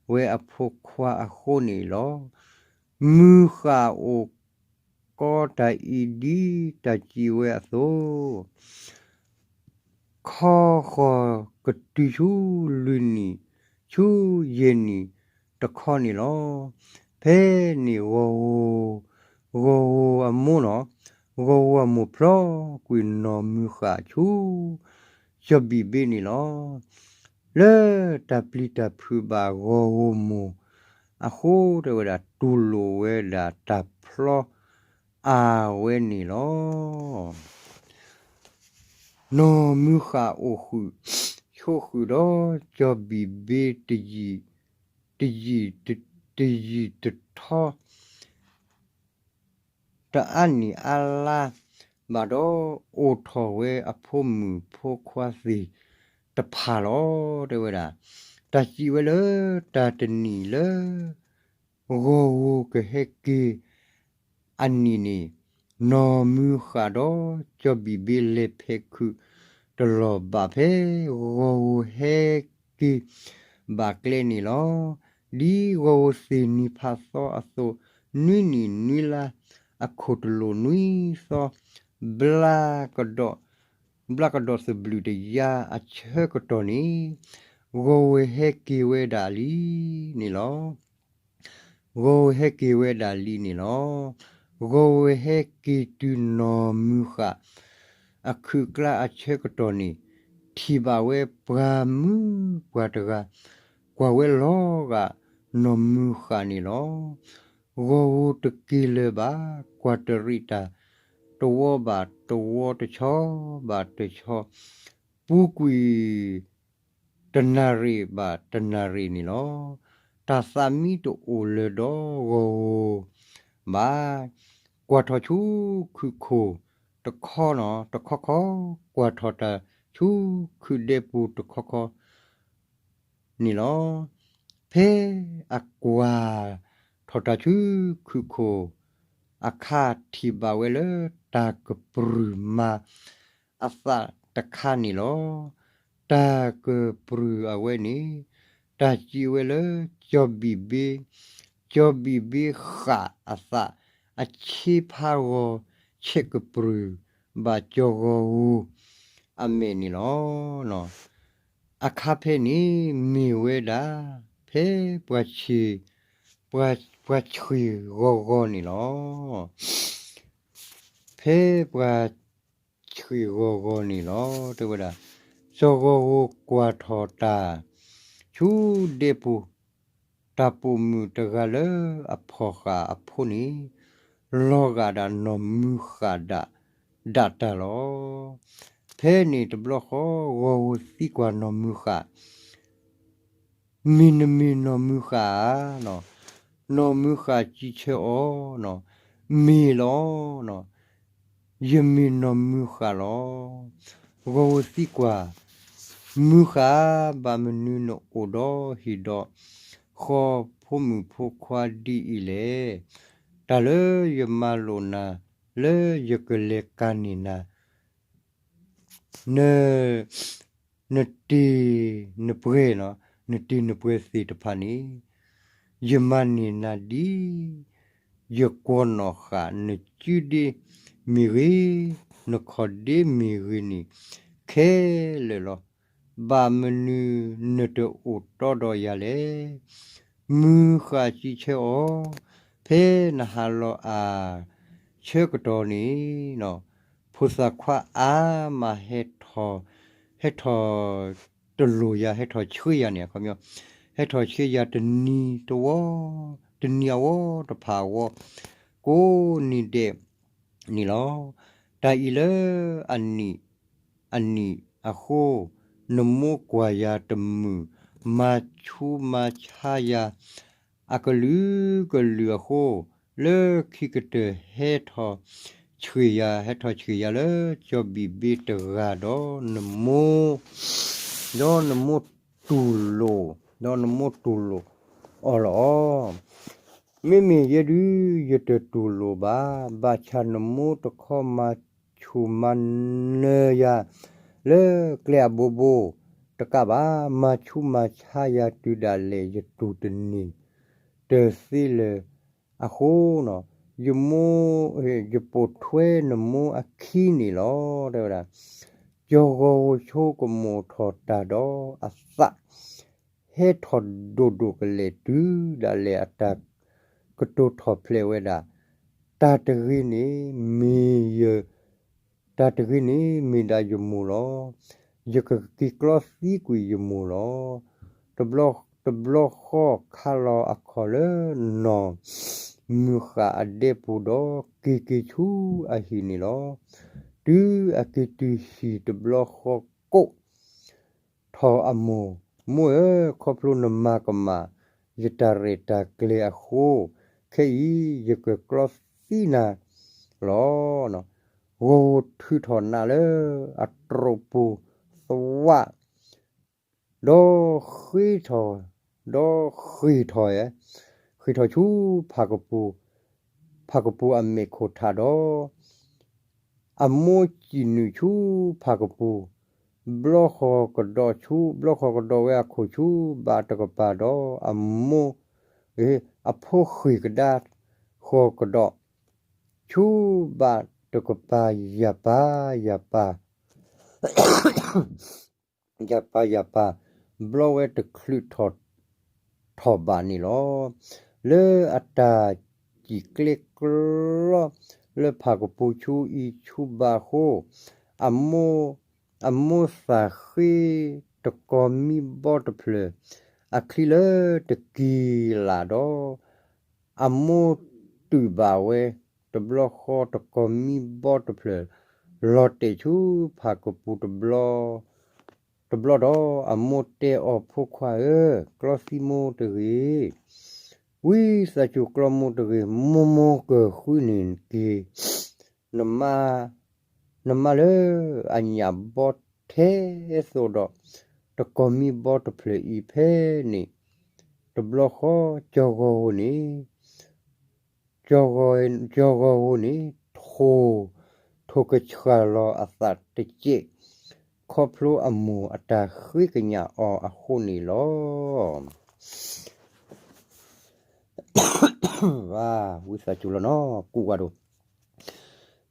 ဝဲအဖိခွါအဃိန့ၣ်လီၤ. မုၢ်ဃၣ်အိၣ်ကီတၢ်အံၤဒ်တၢ်စံးဝဲအသိး ခီဃီၤကတုၤဆူလွံၢ်နံၣ် ဆူယဲၢ်နံၣ်တခီန့ၣ်လီၤ. ဖဲန့ၣ်ဂီၤဧိၤ, ဂီၤဧိၤအမိၢ်န့ၣ်, ဂီၤဧိၤအမိၢ်ဖျီကွံာ်နီၢ်မုၢ်ဃၣ်ဆူ စီၤဘံၣ်ဘ့န့ၣ်လီၤ. လၢတၢ်ပျံၤတၢ်ဖုးဘၣ်ဂီၤဧိၤမိၢ်အဃိ တဲဝဲဒၣ် တူၢ်လိာ်ဝဲဒၣ်တၢ်ဖျီအါဝဲန့ၣ်လီၤ. နီၢ်မုၢ်ဃၣ်အိၣ်ဃုာ်ဆိးဃုာ်ဒီး စီၤဘံၣ်ဘ့ တယံာ်တထီ တအါနံၣ်အါလါဘၣ်ဒီး အိၣ်ထီၣ်ဝဲအဖိမုၣ်ဖိခွါသ့ၣ်တဖၣ်လီၤ. တဲဝဲဒၣ် တၢ်စံးဝဲလၢတၢ်တနံၤလၢ ဂီၤဧိၤကဟဲက့ၤ အနံၣ်န့ၣ် နီၢ်မုၢ်ဃၣ်ဒီးကၠီဘံၣ်ဘ့လဲၤဖဲးခုးတလီၢ်ဘၣ်ဖဲ ဂီၤဧိၤဟဲက့ၤဘၣ်ကျဲန့ၣ်လီၤ. ဒ်ဂီၤဧိၤသ့ၣ်နံၤဖးသီအသိး, နွံနံၣ်နွံလါအခိၣ်တလိာ်နွံသီ, ဘျါကဒီး ဘျါကဒီးသဘျုးတယါအဆၢကတီၢ်န့ၣ်, ဂီၤဧိၤဟဲက့ၤဝဲဒၣ်လံန့ၣ်လီၤ. ဂီၤဧိၤဟဲက့ၤဝဲဒၣ်လံန့ၣ်လီၤ. ဂီၤဧိၤဟဲက့ၤတုၤနီၢ်မုၢ်ဃၣ်အခုးကျါအဆၢကတီၢ်န့ၣ်, ထံၣ်ဘၣ်ဝဲပှၤမုၣ်ပှၤတဂၤ, ကွၢ်ဝဲလီၤဂာ်နီၢ်မုၢ်ဃၣ်န့ၣ်လီၤ. ဂီၤဧိၤတက့ၤလၢၤဘၣ်, ကွၢ်တရံးတၢ်တဝီဘၣ်တဝီ တဆီဘၣ်တဆီ, ပူၤကွံာ်တနၣ်ရံၣ်ဘၣ်တနၣ်ရံၣ်န့ၣ်လီၤ. တၢ်သးမံတအိၣ်လၢၤဒီးဂီၤဧိၤဘၣ်, ကွၢ်ထီၣ်ဆူခုးခိၣ်တခီနီၤ တခီခီ, ကွၢ်ထီၣ်တၢ်ဆူခုးဒဲပူၤတခီခီ န့ၣ်လီၤ. ဖဲအကွၢ်ထီၣ်တၢ်ဆူခုးခိၣ်အခါ ထံၣ်ဘၣ်ဝဲလၢတၢ်ကပြုၢ်မၤအသးတခါန့ၣ်လီၤ. တၢ်ကပြုၢ်အဝဲန့ၣ် တၢ်စံးဝဲလၢ ကၠီဘံၣ်ဘ့, ကၠီဘံၣ်ဘ့ဃၣ်အသးအဆ့ဖးဂီၤ ဆဲးကပြုၢ်ဘၣ်ကၠီဂီၤဧိၤအမဲာ်န့ၣ်လီၤ. အခါဖဲန့ၣ်မ့ၢ်ဝဲဒၣ် ဖဲပှၤဆံး, ပှၤ, ပှၤဆံးဂီၤဂီၤန့ၣ်လီၤ. ဖဲပှၤဆံးဂီၤဂီၤန့ၣ်လီၤ. တဲဝဲဒၣ်, ကၠီဂီၤဧိၤကွၢ်ထီၣ်တၢ်ဆူဒဲပူၤ, တၢ်ပိာ်မုၣ်တဂၤလၢအဖီၣ်ဃာ်အဖိန့ၣ် လီၤဂာ်ဒၣ်နီၢ်မုၢ်ဃၣ်ဒၣ်, ဒၣ်တၢ်လီၤ. ဖဲန့ၣ်တဘျီဃီ ဂီၤဧိၤသံကွၢ်နီၢ်မုၢ်ဃၣ်, မ့ၢ်နမ့ၢ်နီၢ်မုၢ်ဃၣ်ဧါ. နီၢ်မုၢ်ဃၣ်စံးဆၢအီၤ, မ့ၢ်လီၤ. ယမ့ၢ်နီၢ်မုၢ်ဃၣ်လီၤ. ဂီၤဧိၤသံကွၢ်, မုၢ်ဃၣ်, ဘၣ်မနုၤနအိၣ်ဒီးဟံၣ်ဒီးဃီ ဖိမုၣ်ဖိခွါဒ်အံၤလဲၣ်. တၢ်လၢယမၤလိာ်နၤ လၢယကလဲၤကၤန့ၢ်နၤ န, နတ့ၢ်နပှဲၤ, နတ့ၢ်နပှဲၤသ့ၣ်တဖၣ်န့ၣ် ယမၤန့ၢ်နၤဒ်ယကွီၢ်နီၣ်ဃာ် နစုဒ့မ့ၢ်ဂ့ၤ, နခီၣ်ဒ့မ့ၢ်ဂ့ၤန့ၣ် ခဲလၢာ်လီၤ. ဘၣ်မနုၤနတအိၣ်တီဒီးယၤလဲၣ်. မုၢ်ဃၣ်စံးဆၢအီၤ, ဖဲနဟးလီၤအဆၢကတီၢ်န့ၣ် ဖိသၣ်ခွါအါမး ဟဲထီၣ်တလိၣ်ယၤ ဟဲထီၣ်ဆှၢယၤန့ၣ် အခီပညီ ဟဲထီၣ်ဆှၢယၤတနံၤတဝီ, တနံၤအဝီတဖၣ်အဝီ ကိးနံၤဒဲးန့ၣ်လီၤ. တၢ်အံၤလၢအနံၣ်, အနံၣ်အဃိ, နမိၢ်ကွၢ်ယၤတမုာ်, မၤဆူးမၤဆါယၤ အကလုာ်ကလုာ်အဃိ, လၢခံကတၢၢ်ဟဲထီၣ်ဆှၢယၤ, ဟဲထီၣ်ဆှၢယၤလၢကၠီဘံၣ်ဘ့တဂၤဒီးနမိၢ်, ဒီးနမိၢ်တူၢ်လိာ်, ဒီးနမိၢ်တူၢ်လိာ်အီၤလီၤ. မ့မ့ၢ်ယဲဒုး ယတတူၢ်လိာ်ဘၣ်. ဘၣ်ဆၣ်နမိၢ်တခီမၤဆူၣ်မၤနၢၤယၤ လၢကျဲအဘိဘိတကးဘၣ်, မၤဆူးမၤဆါယၤတုၤဒၣ်လဲာ် ယတူၢ်တန့ၢ်တသ့လၢၤအဃိ, ယမိၢ်, ယပိာ်ထွဲနမိၢ်အခံန့ၣ်လီၤ. တဲဝဲဒၣ်, ကၠီဂီၤဧိၤဆိကမိၣ်ထီၣ်တၢ်ဒီးအသး ဟဲထီၣ်ဒိၣ်ဒိၣ်ကလဲာ်တုၤဒၣ်လဲာ်အတၢ်ကတိၤထီၣ်ဖျဲးဝဲဒၣ်, တၢ်တဂ့ၤန့ၣ်မ့ၢ်ယ, တၢ်တဂ့ၤန့ၣ်မ့ၢ်ဒၣ်ယမိၢ်လီၤ. ယကက့ၤကျီသံကွံာ်ယမိၢ်လီၤ. တဘျီဃီခါလီၤအခီၣ်လၢနီၢ်မုၢ်ဃၣ်အဒဲပူၤဒီး က့ၤက့ၤဆူအဟံၣ်န့ၣ်လီၤ. တုၤအက့ၤတုၤဟံၣ်တဘျီဃီကိး ထီၣ်အမိၢ်, မိၢ်ဧၢ, ခီဖျိနမၤကမၣ် ယတၢ်ရဲၣ်တၢ်ကျဲၤအဃိ, ခဲအံၤယကကျီသံနၤလီၤ. ဂီၤဧိၤထုးထီၣ်နးလၢအတြီၢ်ပူၤသဝး ဒီးဃ့ၢ်ထီၣ်, ဒီးဃ့ၢ်ထီၣ်, ဃ့ၢ်ထီၣ်ဆူဖၣ်ကပူၤ, ဖၣ်ကပူၤအမဲာ်ခိၣ်ထးဒီး အမိၢ်စံးနုာ်ဆူဖးကပူၤ, ဘျီဃီကဒီးဆူ ဘျီဃီကဒီးဝဲအခိၣ်ဆူဘးတကပၤဒီး အမိၢ် အဖိဃ့ၢ်ကဒါဃီကဒီး ဆူဘးတကပၤ ယၤပၤ ယၤပၤ ယၤပၤယၤပၤ ဘျီဝဲတချုးထီၣ် ထီၣ်ဘးန့ၣ်လီၤ. လၢအတၢ်စံၣ်ကျဲကျီ လၢဖးကပူၤဆူအံၤဆူဘးအဃိ, အမိၢ် အမိၢ်သးဃ့တကီၤမံဘီတဖျၢၣ် အချံလၢတကံၢ်လးဒီး အမိၢ်တုၤဘၣ်ဝဲ တဘျီဃီတကီၤမံဘီတဖျၢၣ် လီၤတဲာ်ဆူဖးကပူၤတဘျီ တဘျီဒီး အမိၢ်တဲအီၤ ဖိခွါဧၢ, ကျီသံမိၢ်တဂ့ၤ, ဝံသးစူၤကျီမိၢ်တဂ့ၤ, မိၢ်မိၢ်ကဃုန့ၢ်က့ၤ နမါ နမါလၢအညၣ်ဘီထဲသိးဒီး တကီၤမံဘီတဖျၢၣ်အံၤဖဲန့ၣ် တဘျီဃီ ကၠီဂီၤဧိၤန့ၣ် ကၠီဂီၤဧိၤန့ၣ် ထိၣ် ထိၣ်ကဆှၣ်လီၤအသးတစဲး ခီဖျိအမိၢ်အတၢ်ဃ့ကညးအီၤအဃိန့ၣ်လီၤ. ဝံသးစူၤလီၤနီၤ ကူးဝါဒိၣ်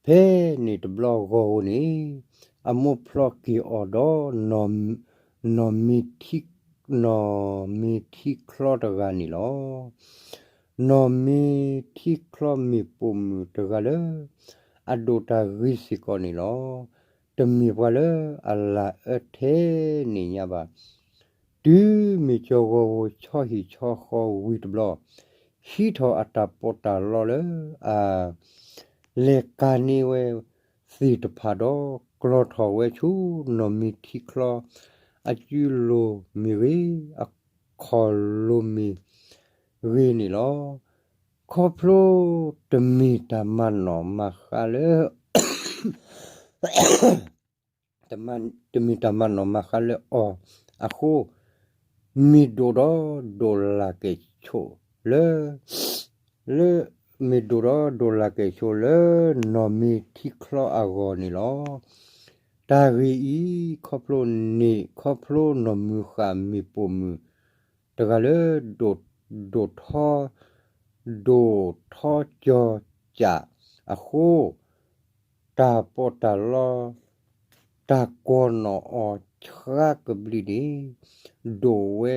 ဖဲန့ၣ်တဘျီဂီၤဧိၤန့ၣ် အမိၢ်ဖျီက့ၤအီၤဒီး နီၢ်မ့ၤထံ နီၢ်မ့ၤထံချီတဂၤန့ၣ်လီၤ. နီၢ်မ့ၤထံချီမ့ၢ်ပိာ်မုၣ်တဂၤလၢ အဒိၣ်တၢ်ဂ့ၤစ့ၢ်ကီးန့ၣ်လီၤ. တမ့ၢ်ပှၤလၢအလၤအၢထဲန့ၣ်ညါဘၣ်. တုၤမ့ၢ်ကၠီဂီၤဧိၤဆီဟံၣ်ဆီဃီဝံၤတဘျီ, ဟံးထီၣ်အတၢ်ပီးတၢ်လီလၢ အလဲၤကၤန့ၢ်ဝဲသ့ၣ်တဖၣ်ဒီး ကျီၤထီၣ်ဝဲဆူနီၢ်မ့ၤထံချီ အစုလိၤမ့ၢ်ဂ့ၤ, အခီၣ်လိၤမ့ၢ်ဂ့ၤန့ၣ်လီၤ. ခီဖျိတမ့ၢ်တၢ်မၤနီၣ်မၤဃါလၢ တမ့ၢ်တၢ်မၤနီၣ်မၤဃါလၢအီၤ အဃိ, မ့ၢ်ဒိၣ်ဒီးဒိၣ်လၢ်ကဲၣ်ဆိးလၢ လၢ မ့ၢ်ဒိၣ်ဒီးဒိၣ်လၢ်ကဲၣ်ဆိးလၢ နီၢ်မ့ၤထံချီအဂီၢ်န့ၣ်လီၤ. တၢ်ဂ့ၢ်အံၤ ခီဖျိန့ၣ် ခီဖျိနီၢ်မုၢ်ဃၢ်မ့ၢ်ပိာ်မုၣ် တဂၤလၢ ဒိၣ်ထီ ဒိၣ်ထီကၠီကၠးအဃိ, တၢ်ပီးတၢ်လီ တၢ်ကွီၢ်နီၣ်အီၤဆှါကဘျံးန့ၣ် ဒိၣ်ဝဲ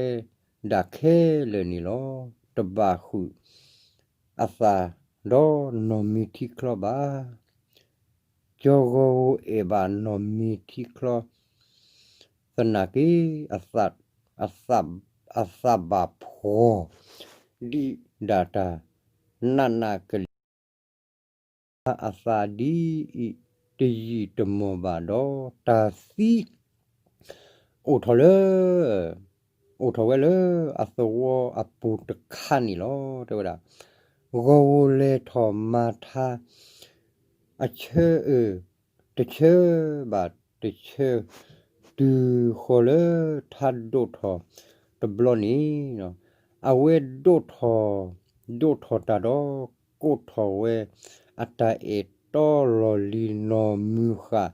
ဒၣ်ခဲလၢာ်န့ၣ်လီၤ. တဘၣ်ဃုာ်အသးဒီးနီၢ်မ့ၤထံချီဘၣ်. ကၠီဂီၤဧိၤအဲၣ်ဘၣ်နီၢ်မ့ၤထံချီ သနာ်က့ အသး အသးဘၣ်ဖှီၣ် ဒံးဒၣ်တၢ် နးနးကလဲာ် အသးဒ်အံၤ တယံာ်တမီၢ်ဘၣ်ဒီး တၢ်သံ အိၣ်ထီၣ်လၢ အိၣ်ထီၣ်ဝဲလၢအသဝီအပူၤတခါန့ၣ်လီၤ. တဲဝဲဒၣ် ဂီၤဧိၤလဲၤထီၣ်မၤထါ အဆၢအၢၣ် တဆၢဘၣ်တဆၢ တုၤဃီၤလၢထါဒိၣ်ထီၣ်တဘျီန့ၣ်, အဝဲဒိၣ်ထီၣ် ဒိၣ်ထီၣ်တၢ်ဒီး ကိးထီၣ်ဝဲ အတၢ်အဲၣ်တီလီၢ်လံၤနီၢ်မုၢ်ဃၢ်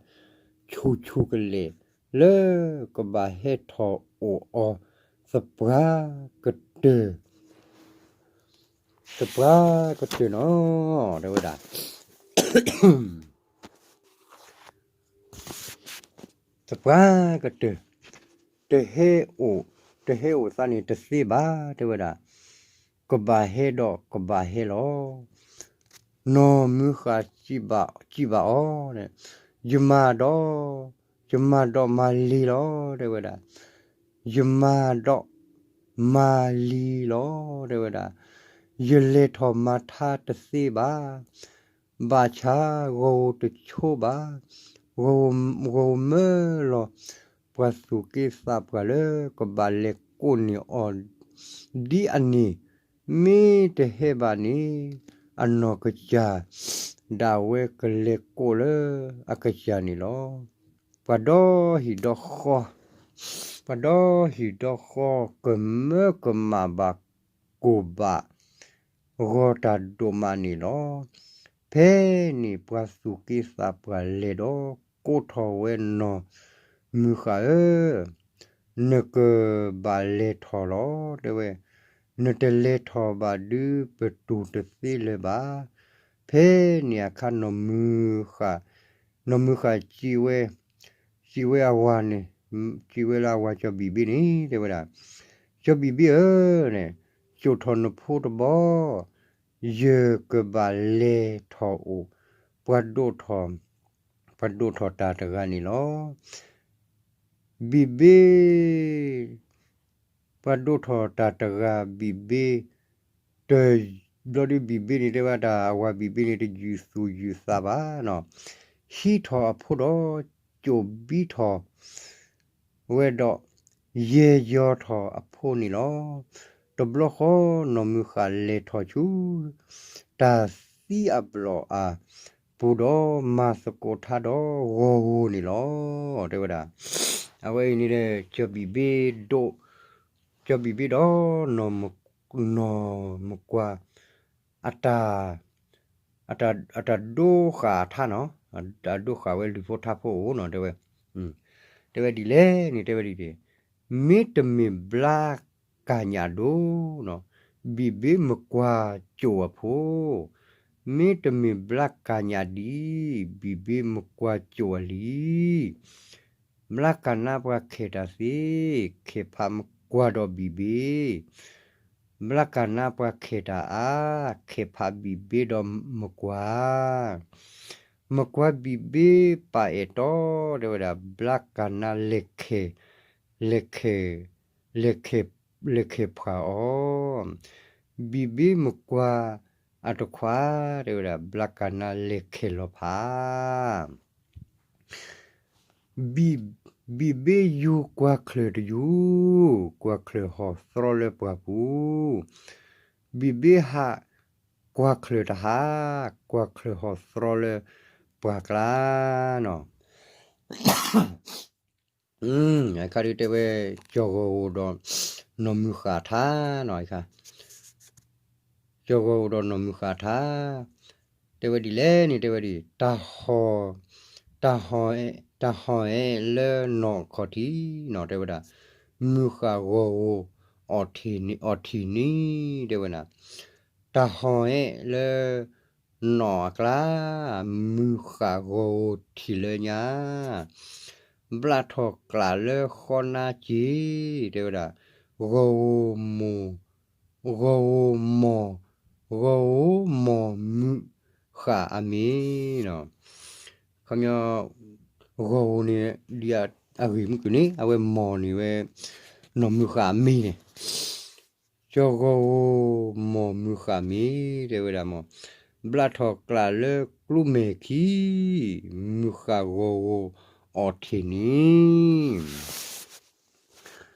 ဆူၣ်ဆူၣ်ကလဲာ် လၢကဘၣ်ဟဲထီၣ်အိၣ်အီၤ သပှၢ်ကတၢၢ် သပှၢ်ကတၢၢ်နီၤ တဲဝဲဒၣ် သပှၢ်ကတၢၢ် တဟဲအိၣ် တဟဲအိၣ်သးန့ၣ်တသ့ဘၣ် တဲဝဲဒၣ်, ကဘၣ်ဟဲဒီးကဘၣ်ဟဲလီၤ. နီၢ်မုၢ်ဃၢ်စံးဘၣ်အီၤ, ယမၤဒီး ယမၤဒီးမၤလံလီၤ တဲဝဲဒၣ်, ယမၤဒီးမၤလံလီၤ တဲဝဲဒၣ်, ယလဲၤထီၣ်မၤထါတသ့ဘၣ် ဘၣ်ဆၣ်ဂီၤဧိၤတဆိဘၣ်, ဂီၤဧိၤမၢလီၤ ပှၤသူၣ်က့သးပှၢ်လၢကဘၣ်လဲၤကိးန့ၢ်အီၤ ဒ်အန့ၣ်, မ့ၢ်တဟဲဘၣ်န့ၣ် အနီၢ်ကစၢ်ဒၣ်ဝဲကလဲၤကိးလၢအကစၢ်န့ၣ်လီၤ. ပှၤဒီဟံၣ်ဒီဃီ, ပှၤဒီဟံၣ်ဒီဃီ ကမၢကမၣ်ဘၣ်ကိၢ်ဘၣ်ဂီၤတၢ်ဒိၣ်မးန့ၣ်လီၤ. ဖဲန့ၣ်ပှၤသူၣ်က့သးပှၢ်လဲၤဒီး ကိးထီၣ်ဝဲနီၢ်မုၢ်ဃၢ်ဧၢ, နကဘၣ်လဲၤထီၣ်လီၤ တဲဝဲ, နတလဲၤထီၣ်ဘၣ်ဒုး ပတူၢ်တသ့လၢၤဘၣ်. ဖဲန့ၣ်အခါနီၢ်မုၢ်ဃၢ်, နီၢ်မုၢ်ဃၢ်စံးဝဲ, စံးဝဲအဝၤန့ၣ်, စံးဝဲလၢအဝၤကၠီၣ်ဘံၣ်ဘ့န့ၣ် တဲဝဲဒၣ်, ကၠီၣ်ဘံၣ်ဘ့ဧၢ, န့ၣ်, စိာ်ထီၣ်နဖိတဘီ ယကဘၣ်လဲၤထီၣ်အိၣ် ပှၤဒိၣ်ထီၣ်, ပှၤဒိၣ်ထီၣ်တၢ်တဂၤန့ၣ်လီၤ. ဘံၣ်ဘ့, ပှၤဒိၣ်ထီၣ်တၢ်တဂၤဘံၣ်ဘ့, တဘျီဒုးဘံၣ်ဘ့န့ၣ် တဲဝဲဒၣ်အဝၤဘံၣ်ဘ့န့ၣ် တယုၢ်သူၣ်ယုၢ်သးဘၣ်နီၤ, ဟံးထီၣ်အဖိဒီး ကၠိၣ်ဘံထီၣ် ဝဲဒီး ယဲၢ်ယီၤထီၣ်အဖိန့ၣ်လီၤ. တဘျီဃီနီၢ်မုၢ်ဃၢ်လဲၤထီၣ်ဆူ တၢ်သံအဘျီၣ်အပူၤဒီး မၤသကိးထါဒီးဂီၤဧိၤန့ၣ်လီၤ. တဲဝဲဒၣ်, အဝဲအံၤန့ၣ်ဒီး ကၠီၣ်ဘံၣ်ဘ့ဒိး, ကၠီၣ်ဘံၣ်ဘ့ဒီး နီၢ်မုၢ်ကွၢ် အတၢ်, အတၢ်ဒိဃာ်အထါနီၤ, အတၢ်ဒိဃာ်ဝဲလုၢ်ဖိထါဖိအိၣ်နီၤ တဲဝဲ, တဲဝဲဒ်လဲၣ်န့ၣ် တဲဝဲဒ်န့ၣ်, မ့တမ့ၢ်ဘျါကၢ်ညၣ်ဒိၣ်နီၤ, ဘံၣ်ဘ့မကွၢ်ကၠိၣ်အဖိ, မ့တမ့ၢ်ဘျါကၢ်ညၣ်ဒံး, ဘံၣ်ဘ့မကွၢ်ကၠိၣ်အလံၤ ဘျါကၢ်နါပှၤခဲၣ်တၢ်သ့, ခဲၣ်ဖးမကွၢ်ဒီးဘံၣ်ဘ့, ဘျါကၢ်နါပှၤခဲၣ်တၢ်အါ, ခဲၣ်ဖးဘံၣ်ဘ့ဒီးမကွၢ်, မကွၢ်ဘံၣ်ဘ့ပာ်အဲၣ်တီ, တဲဝဲဒၣ် ဘျါကၢ်နါလဲၤခဲၣ်, လဲၤခဲၣ်, လဲၤခဲၣ်, လဲၤခဲၣ်ဖှၢ်အီၤ, ဘံၣ်ဘ့မကွၢ်အတခွါ, တဲဝဲဒၣ် ဘျါကၢ်နါလဲၤခဲၣ်လီၤဖး ဘံၣ်ဘ့ယူၤကွၢ်ချၢၣ်တယူၤ, ကွၢ်ချၢၣ်ဟီၣ်သြီလၢပှၢ်ပူၤ, ဘံၣ်ဘ့ဟးကွၢ်ချၢၣ်တဟး, ကွၢ်ချၢၣ်ဟီၣ်သြီလၢပှၢ်ကျါနီၤ. အခါဒုးတဲဝဲ ကၠီၣ်ဂီၤဧိၤဒီးနီၢ်မုၢ်ဃၢ်ထါနီၤ, အခါ ကၠီၣ်ဂီၤဧိၤဒီးနီၢ်မုၢ်ဃၢ်ထါ, တဲဝဲဒ်လဲၣ်န့ၣ် တဲဝဲဒ် တၢ်ဟီၣ်, တၢ်ဟီၣ်, တၢ်ဟီၣ်အဲၣ်လၢနီၢ်ခီၣ်ထံးနီၤ တဲဝဲဒၣ်, မုၢ်ဃၢ်ဂီၤဧိၤ အီၣ်ထံၣ်န့ၣ်, အီၣ်ထံၣ်န့ၣ် တဲဝဲဒၣ်, တၢ်ဟီၣ်အဲၣ်လၢ နီၢ်အကျါ, မုၢ်ဃၢ်ဂီၤဧိၤထံၣ်လၢညါ, ဘျးထီၣ်ကျးလၢဃီနါက့ၤ, တဲဝဲဒၣ်, ဂီၤဧိၤမိၢ်, ဂီၤဧိၤမိၢ်, ဂီၤဧိၤမိၢ်မုၢ်ဃၢ်အမ့ၢ်နီၤ. ခီပညီ ဂီၤဧိၤန့ၣ် ဒ်အဂ့ၢ်မုၢ်ကန့ၣ် အဝဲမိၢ်န့ၣ်ဝဲ နီၢ်မုၢ်ဃၢ်အမ့ၢ်န့ၣ် ကၠီၣ်ဂီၤဧိၤမိၢ်မုၢ်ဃၢ်မ့ၢ် တဲဝဲဒၣ်မ့ၢ်, ဘျးထီၣ်ကျးလၢကျိမဲာ်ခံ, မုၢ်ဃၢ်ဂီၤဧိၤအီၣ်ထံၣ်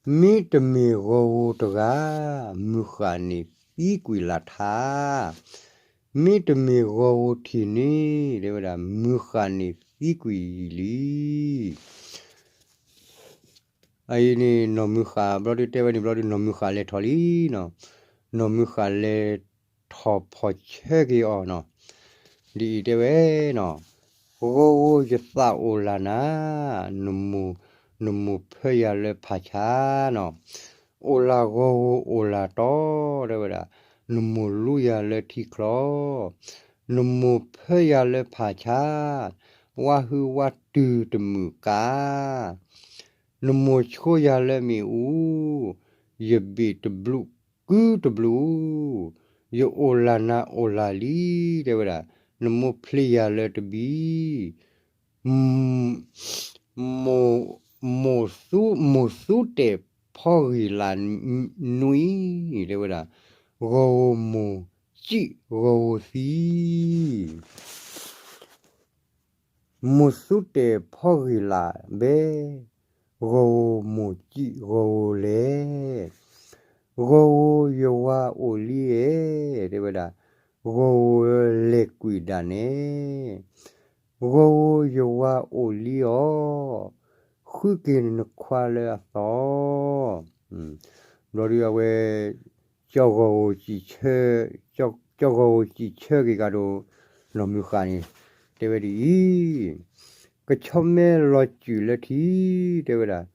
န့ၣ် မ့တမ့ၢ်ဂီၤဧိၤတဂၤ, မုၢ်ဃၢ်န့ၣ်သံကွံာ်လၢ်ထါ, မ့တမ့ၢ်ဂီၤဧိၤထံၣ်န့ၣ် တဲဝဲဒၣ် မုၢ်ဃၢ်န့ၣ်သံကွံာ်ယံာ်လံ. အအံၤန့ၣ် နီၢ်မုၢ်ဃၢ်ဘျီဒုးတဲဝဲန့ၣ်ဘျီဒုး နီၢ်မုၢ်ဃၢ်လဲၤထီၣ်လံနီၤ, နီၢ်မုၢ်ဃၢ်လဲၤထီၣ်ဖီၣ်ဆၢက့ၤအီၤနီၤ, ဒ်အံၤတဲဝဲနီၤ, ဂီၤဧိၤယသးအိၣ်လၢ်နၤ, နမိၢ်ဖၢယၤလၢဖးဆါနီၤ, အိၣ်လၢဂီၤဧိၤအိၣ်လၢတီ တဲဝဲဒၣ်, နမိၢ်လူယၤလၢထံချီ, နမိၢ်ဖၢယၤလၢဖးဆါ, ဝါဟုဝါတုၤတမုာ်ကါ နမိၢ်ဆိယၤလၢမ့ၣ်အူ, ယဘ့ၣ်တဘျုးကုတဘျုး, ယအိၣ်လၢ်နၤအိၣ်လၢ်လံ, တဲဝဲဒၣ်, နမိၢ်ဖျ့ယၤလၢတဘံ, မိၢ်သူ, မိၢ်သူတဲာ်ဖီဂ့ၤလၢ်နွံ, တဲဝဲဒၣ်, ဂီၤဧိၤမိၢ်စံၣ်ဂီၤဧိၤသံ မိၢ်သူတဲာ်ဖီဂ့ၤလၢ်ဘဲ, ဂီၤဧိၤမိၢ်စံၣ်ဂီၤဧိၤလဲၣ်, ဂီၤဧိၤယဝၤအိၣ်လံဧဲ, တဲဝဲဒၣ်, ဂီၤဧိၤလဲၤကွံာ်ဒၣ်နဲ, ဂီၤဧိၤယဝၤအိၣ်လံအီၤ, ဃုက့ၤနခွါလၢအသီ ဘျီဒုးအဝဲ, ကၠီဂီၤဧိၤစံးဆၢ, ကၠီ, ကၠီဂီၤဧိၤစံးဆၢက့ၤကဒီး နီၢ်မုၢ်ဃၣ်န့ၣ် တဲဝဲဒ်အံၤ, ကဆီမဲလီၤစုာ်လၢထံ တဲဝဲဒၣ်,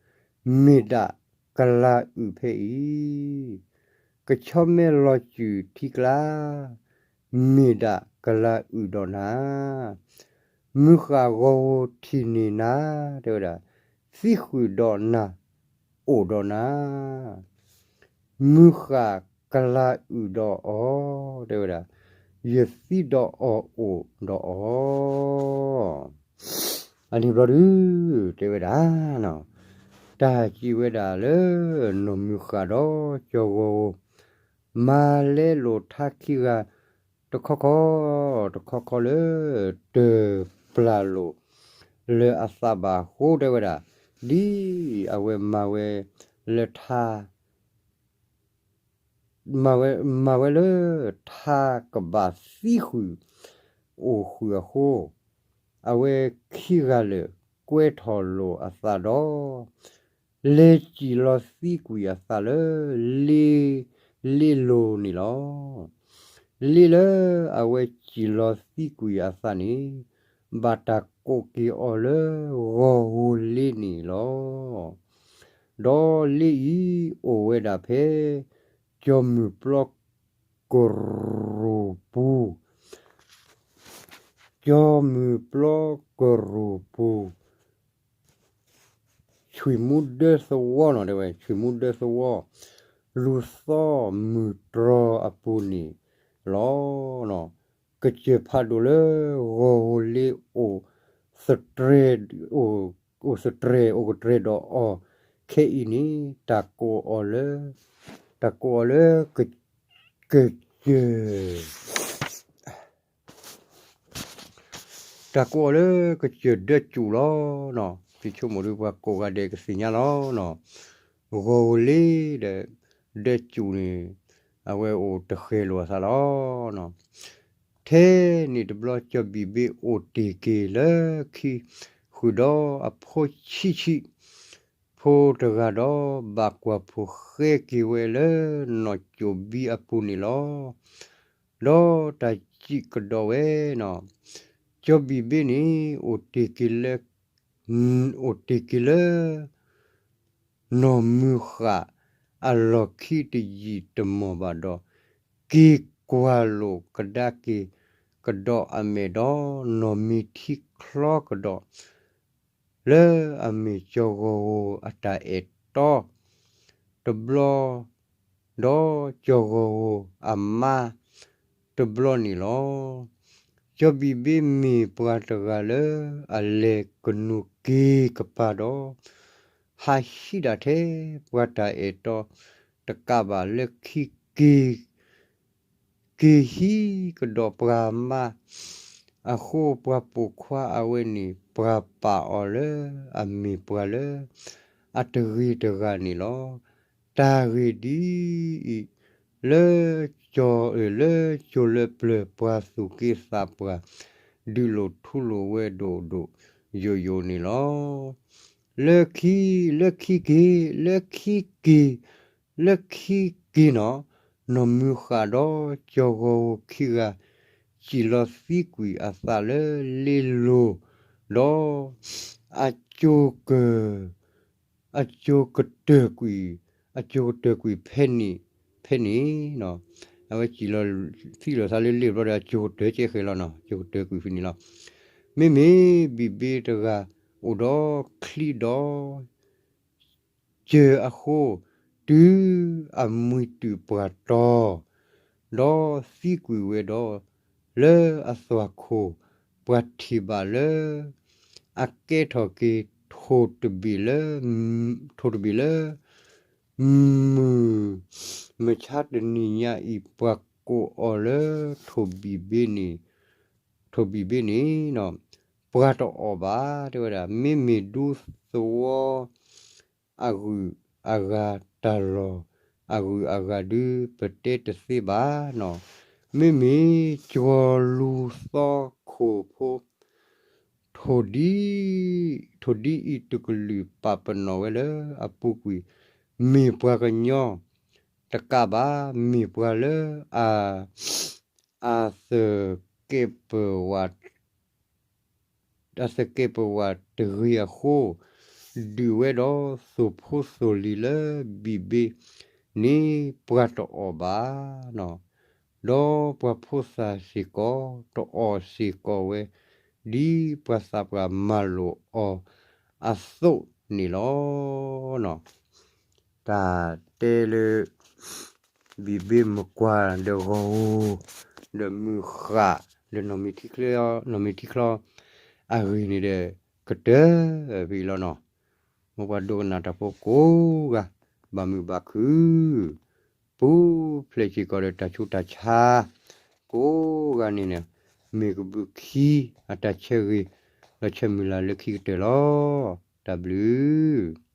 မ့ၢ်ဒၣ်ကလၤအုၣ်ဖဲအံၤ, ကဆီမဲလီၤစုာ်ထံကျါ, မ့ၢ်ဒၣ်ကလၤအုၣ်ဒီးနၤ, မုၢ်ဃၣ်ဂီၤဧိၤထံၣ်န့ၢ်နၤ, တဲဝဲဒၣ်, သံဃုာ်ဒီးနၤ, အိၣ်ဒီးနၤ မုၢ်ဃၣ်ကလၤအုၣ်ဒီးအီၤ, တဲဝဲဒၣ်, ယသံဒီးအီၤအိၣ်ဒီးအီၤ, အန့ၣ်ဘျီဒုး တဲဝဲဒၣ်, တၢ်စံးဝဲဒၣ်လၢ နီၢ်မုၢ်ဃၣ်ဒီးကၠီဂီၤဧိၤ မၤလဲလိာ်ထါခံဂၤ တခီခီ, တခီခီလၢ တပျၢ်လိာ်လၢအသးဘၣ်အဃိ တဲဝဲဒၣ်, ဒ်အဝဲမၤဝဲလၢထါ မၤဝဲ, မၤဝဲလၢ ထါကဘၣ်သံဃုာ်အိၣ်ဃုာ်အဃိ, အဝဲခံဂၤလၢာ်ကွဲထီၣ်လိာ်အသးဒီး လဲၤစံၣ်လီၤသံကွံာ်အသးလၢ လ့, လ့လိၤန့ၣ်လီၤ. လ့လၢအဝဲစံၣ်လီၤသံကွံာ်အသးန့ၣ် ဘၣ်တၢ်ကိးက့ၤအီၤလၢ ဂီၤဧိၤလ့န့ၣ်လီၤ. ဒီးလ့အံၤအိၣ်ဝဲဒၣ်ဖဲ ကၠီမုၢ်ပျီကရူၢ်ပူၤ, ကၠီမုၢ်ပျီကရူၢ်ပူၤ ဆွံၣ်မူဒၢသဝီနီၤ, တဲဝဲ ဆွံၣ်မူဒၢသဝီ လူၤသီမုၢ်တြီၤအပူၤန့ၣ်လီၤ. ကစၢၢ်ဖးဒိၣ်လၢ ဂီၤဧိၤလ့အိၣ် သတြဲၤ, အိၣ်သတြဲၤ အိၣ်ကတြဲၤဒီးအီၤခဲအံၤန့ၣ် တၢ်ကိးအီၤလၢ, တၢ်ကိးအီၤလၢ က, ကစၢၢ် တၢ်ကိးအီၤလၢကစၢၢ်ဒၢစူၣ်လီၤ. ယဆိကမိၣ်ဒုးပှၤကိးဂၤဒဲးကသ့ၣ်ညါလီၤ. ဂီၤဧိၤလ့ဒီး ဒၢစူၣ်န့ၣ် အဝဲအိၣ်တဃဲၤလိာ်အသးလီၤ. ထဲန့ၣ်တဘျီ ကၠီဘံၣ်ဘ့အိၣ်တ့ၢ်က့ၤလၢခံ ဃုာ်ဒီးအဖိဆံးဆံး ဖိတဂၤဒီး ဘၣ်ကွၢ်ဖိဃဲက့ၤဝဲလၢ နီၢ်ကၠိၣ်ဘံအပူၤန့ၣ်လီၤ. ဒီးတၢ်စံးကဒီးဝဲနီၤ, ကၠီဘံၣ်ဘ့န့ၣ် အိၣ်တ့ၢ်က့ၤလၢ, အိၣ်တ့ၢ်က့ၤလၢ နီၢ်မုၢ်ဃၣ်အလီၢ်ခံတယံာ်တမီၢ်ဘၣ်ဒီး, က့ၤကွၢ်လိာ်ကဒါက့ၤကဒီးအမဲာ်ဒီး နီၢ်မ့ၢ်ထံချီကဒီး လၢအမ့ၢ်ကၠီဂီၤဧိၤအတၢ်အဲၣ်တီ တဘျီ ဒီးကၠီဂီၤဧိၤအမါတဘျီန့ၣ်လီၤ. ကၠီဘံၣ်ဘ့မ့ၢ်ပှၤတဂၤလၢအလဲၤကနူၤက့ၤကပၤဒီး ဟးဟံးဒၣ်ထဲပှၤတၢ်အဲၣ်တီတကးဘၣ် လၢခံက့ၤ က့ၤဟံးကဒီးပှၤမါအဃိ ပှၤပိာ်ခွါအဝဲန့ၣ် ပှၤပာ်အီၤလၢအမ့ၢ်ပှၤလၢအတဂ့ၤတဂၤန့ၣ်လီၤ. တၢ်ဂ့ၢ်ဒ်အံၤ, လၢကၠီ, လၢကၠိလၢပျၢၤ ပှၤသူၣ်က့သးပှၢ် ဒုးလိာ်ထူလိာ်ဝဲဒိၣ်ဒိၣ်ယိာ်ယိာ်န့ၣ်လီၤ. လၢခံ, လၢခံက့ၤ, လၢခံက့ၤ, လၢခံက့ၤနီၤ, နီၢ်မုၢ်ဃၣ်ဒီးကၠီဂီၤဧိၤခံဂၤ စံၣ်လီၤသံကွံာ်အသးလၢလ့လိၤ, ဒီးအကၠိက, အကၠိကတၢၢ်ကွံာ်, အကၠိကတၢၢ်ကွံာ်ဖဲန့ၣ်, ဖဲန့ၣ်, အဝဲစံၣ်လီၤသံလိာ်သးလၢလ့ဘျီဒီး အကၠိကတၢၢ်ကဲဃဲၤလီၤနီၤ, ကၠိကတၢၢ်ကွံာ်ဖဲန့ၣ်လီၤ. မ့မ့ၢ်ဘံၣ်ဘ့တဂၤ အိၣ်ဒီးချံဒီး စၢၤအဃိ, တုၤအမှံတုၤပှၢ်တီၤ, ဒီးသံကွံာ်ဝဲဒီး, လၢအသွၣ်ခိၣ်ပှၤထံၣ်ဘၣ်လၢ အကဲထီၣ်က့ၤ ထိၣ်တဘ့ၣ်လၢ, ထိၣ်တဘ့ၣ်လၢ မုၢ်, မုၢ်ဆါတနံၤညါအံၤ ပှၤကိးအီၤလၢ ထိၣ်ဘံၣ်ဘ့န့ၣ်, ထိၣ်ဘံၣ်ဘ့န့ၣ်, ပှၤတအီၣ်ဘၣ် တဲဝဲဒၣ်. မ့မ့ၢ်ဒူသဝီ အဂုၤအဂၤ တၢ်လီၢ်အဂုၤအဂၤဒုး ပတဲတသ့ဘၣ်နီၤ. မ့မ့ၢ်ကၠီလူၤသီခိၣ်ဖိ ထိၣ်ဒ်, ထိၣ်ဒ်အံၤတကလုာ် ပာ်ပနီၣ်ဝဲလၢအပူၤကွံာ် မ့ၢ်ပှၤကညီတကးဘၣ်, မ့ၢ်ပှၤလၢအ အသကဲးပဝး အသကဲးပဝးတဂ့ၤအဃိ, ဒုးဝဲဒီးသိၣ်ဖိသိၣ်လံၤလၢဘံၣ်ဘ့န့ၣ် ပှၤတအီၣ်ဘၣ်, ဒီးပှၤဖိသၣ်စ့ၢ်ကီး တအီၣ်စ့ၢ်ကီးဝဲ ဒ်ပှၤသးပှၢ်မၤလိာ်အီၤအသိးန့ၣ်လီၤ. တၢ်တဲလၢ ဘံၣ်ဘ့မကွၢ်ဒီးဂီၤဧိၤ ဒီးမုၢ်ဃၣ် ဒီးနီၢ်မံၤထံချီ နီၢ်မံၤထံချီ အဂ့ၢ်န့ၣ်ဒီး ကတၢၢ်ဖဲအံၤလီၤနီၤ. မ်ပှၤဒိကနၣ်တၢ်ဖိကိးဂၤ ဘၣ်မုာ်ဘၣ်ခုၣ် ပူၤဖျဲးစ့ၢ်ကီးဒီးတၢ်ဆူးတၢ်ဆါ ကိးဂၤန့ၣ်န့ၣ် မ့ၢ်ကဘုးခံအတၢ်ဆၢဂ့ၤ ဒီးဆၢမုၢ်လၢ်လၢခံကတၢၢ်လီၤ. တၢ်ဘျုး